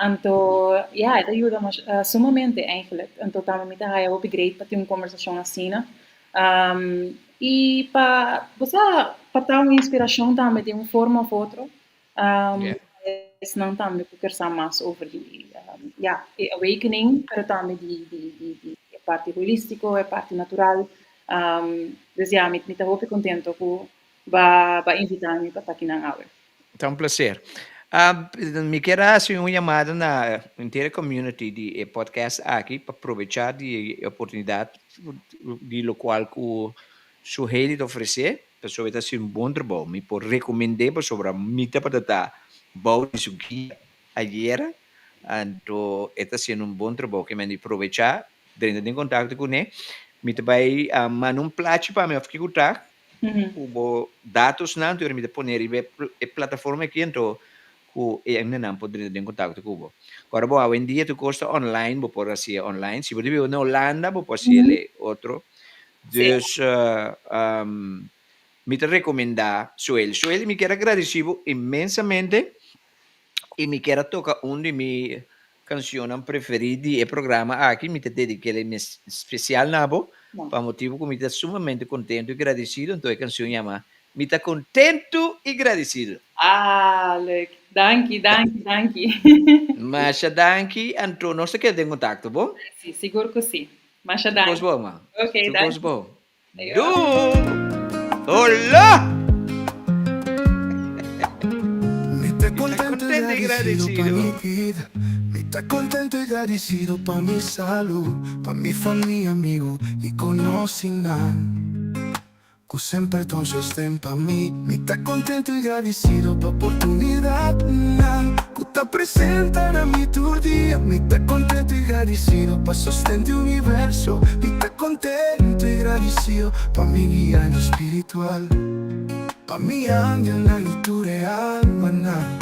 Anto, ja, e ta yuda mas, sumamente eigenlijk. Anto tambe mi ta haya hopi great pa tin un kombersashon asina. I pa, osea, pa ta un inspirashon tambe di un forma òf otro. Esnan tambe ku ke sa mas over di, ja, e awakening, pero tambe di e parti holístiko, e parti natural. Dus ja, mi ta hopi kontentu ku b'a invitá mi pa ta akinan awe. Ta un plaser. Mi ke hasi un yamada na entero community di e podcast aki pa aprovechá di oportunidat di lokual ku Suheli ta ofresé, pasobra e ta hasi un bon trabou. Mi por rekomend'é pasobra mi tabata bou di su guia ayera, anto e ta hasiendo un bon trabou. Ke men di aprovechá, drenta den kontakto kuné. Mi ta bai manda un plachi pa mi òf kiko ta, ku bo datosnan, anto mi ta pone riba e plataforma aki, anto ku e hendenan por drenta den kontakto ku bo. Awor bo, awendia tur kos ta online, bo por hasié online. Si bo ta biba na Hulanda, bo por hasié otro. Dus mi ta rekomendá Sueli. Sueli, mi kier a gradisí bo inmensamente i mi kier a toka un di mi kanshonnan preferí di e programa aki. Mi ta dedik'é spesial na bo, pa motibu ku mi ta sumamente kontentu i gradisido. Anto e kanshon yama "Mi ta kontentu i gradisido". Ah, leuk. Danki, danki, danki. Masha danki, anto nos ta keda den kontakto, bon? Sí, sigur ku sí. Masha danki. Kos bon, ma. Ok, danki. Danki. Bon. Doei! Hola! Mi ta kontentu i gradisido pa mi bida. Mi ta kontentu i gradisido pa mi salú, pa mi famia, amigu i konosínan ku semper ta un sosten pa mi. Mi ta kontentu i gradisido pa oportunidatnan ku ta presentá na mi tur dia. Mi ta kontentu i gradisido pa sosten di universo. Mi ta kontentu i gradisido pa mi guia spiritual, pa mi angelnan i tur e almanan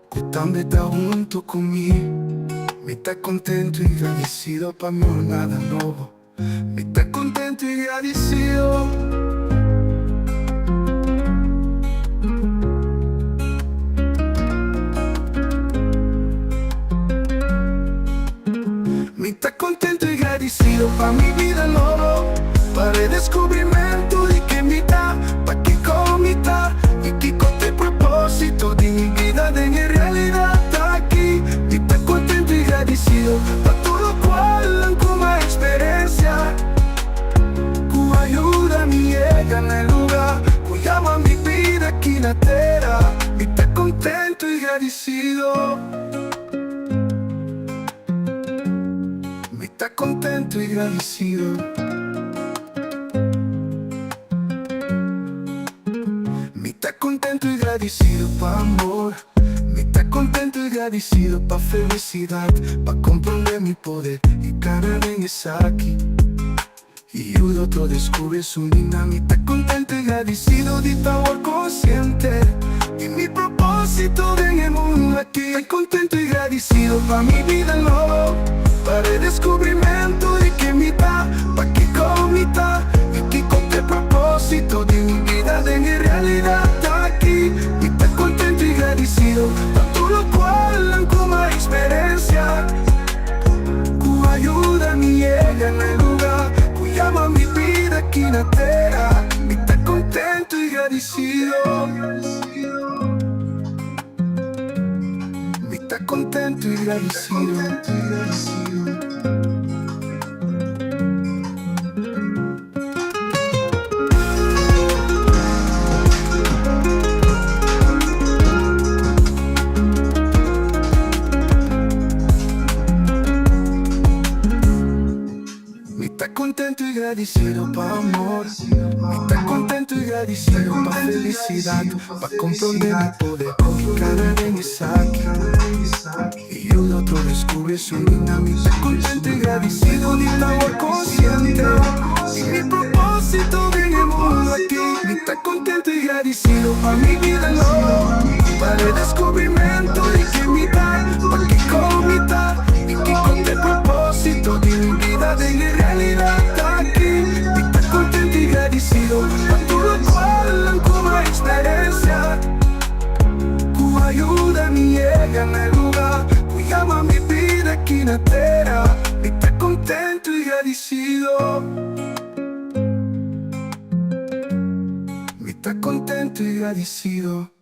ku tambe ta huntu ku mi. Mi ta kontentu i gradisido pa mi jornada nobo. Mi ta kontentu i gradisido. Mi ta kontentu i gradisido pa mi bida nobo, pa redeskubrimentu di ken mi ta, pa kiko mi ta i kiko ta e propósito di mi bida den e realidat aki. Mi ta kontentu i gradisido pa tur lokual ku mi a eksperensia, ku a yuda mi yega na e lugá ku yama mi bida aki na tera. Mi ta kontentu i gradisido. Mi ta kontentu i gradisido. Mi ta kontentu i gradisido pa amor. Mi ta kontentu i gradisido pa felisidat, pa komprondé mi poder i kana den esaki. I yuda otro deskubrí esun di nan. Mi ta kontentu i gradisido di ta awor konsiente di mi propósito den e mundu aki. Ta kontentu i gradisido pa mi bida nobo, pa redeskubrimentu di ken mi ta, pa kiko mi ta i kiko ta e propósito di mi bida den e realidat aki. Mi ta kontentu i gradisido pa tur lokual ku mi a eksperensia, ku a yuda mi yega na e lugá ku yama mi bida aki na tera. Mi ta kontentu i gradisido. Mi ta kontentu i gradisido. Mi ta kontentu i gradisido pa amor. Mi ta kontentu i gradisido pa felisidat, pa komprondé mi poder i kana den esaki i yuda otro deskubrí esun di nan. Mi ta kontentu i gradisido di ta awor konsiente di mi propósito den e mundu aki. Mi ta kontentu i gradisido pa mi bida nobo, pa redeskubrimentu di ken mi ta, pa kiko mi ta i kiko ta e propósito di mi bida den e realidat aki. Mi ta kontentu i gradisido pa tur lokual ku mi a eksperensia, ku a yuda mi yega na e lugá ku yama mi bida aki na tera. Mi ta kontentu i gradisido. Mi ta kontentu i gradisido.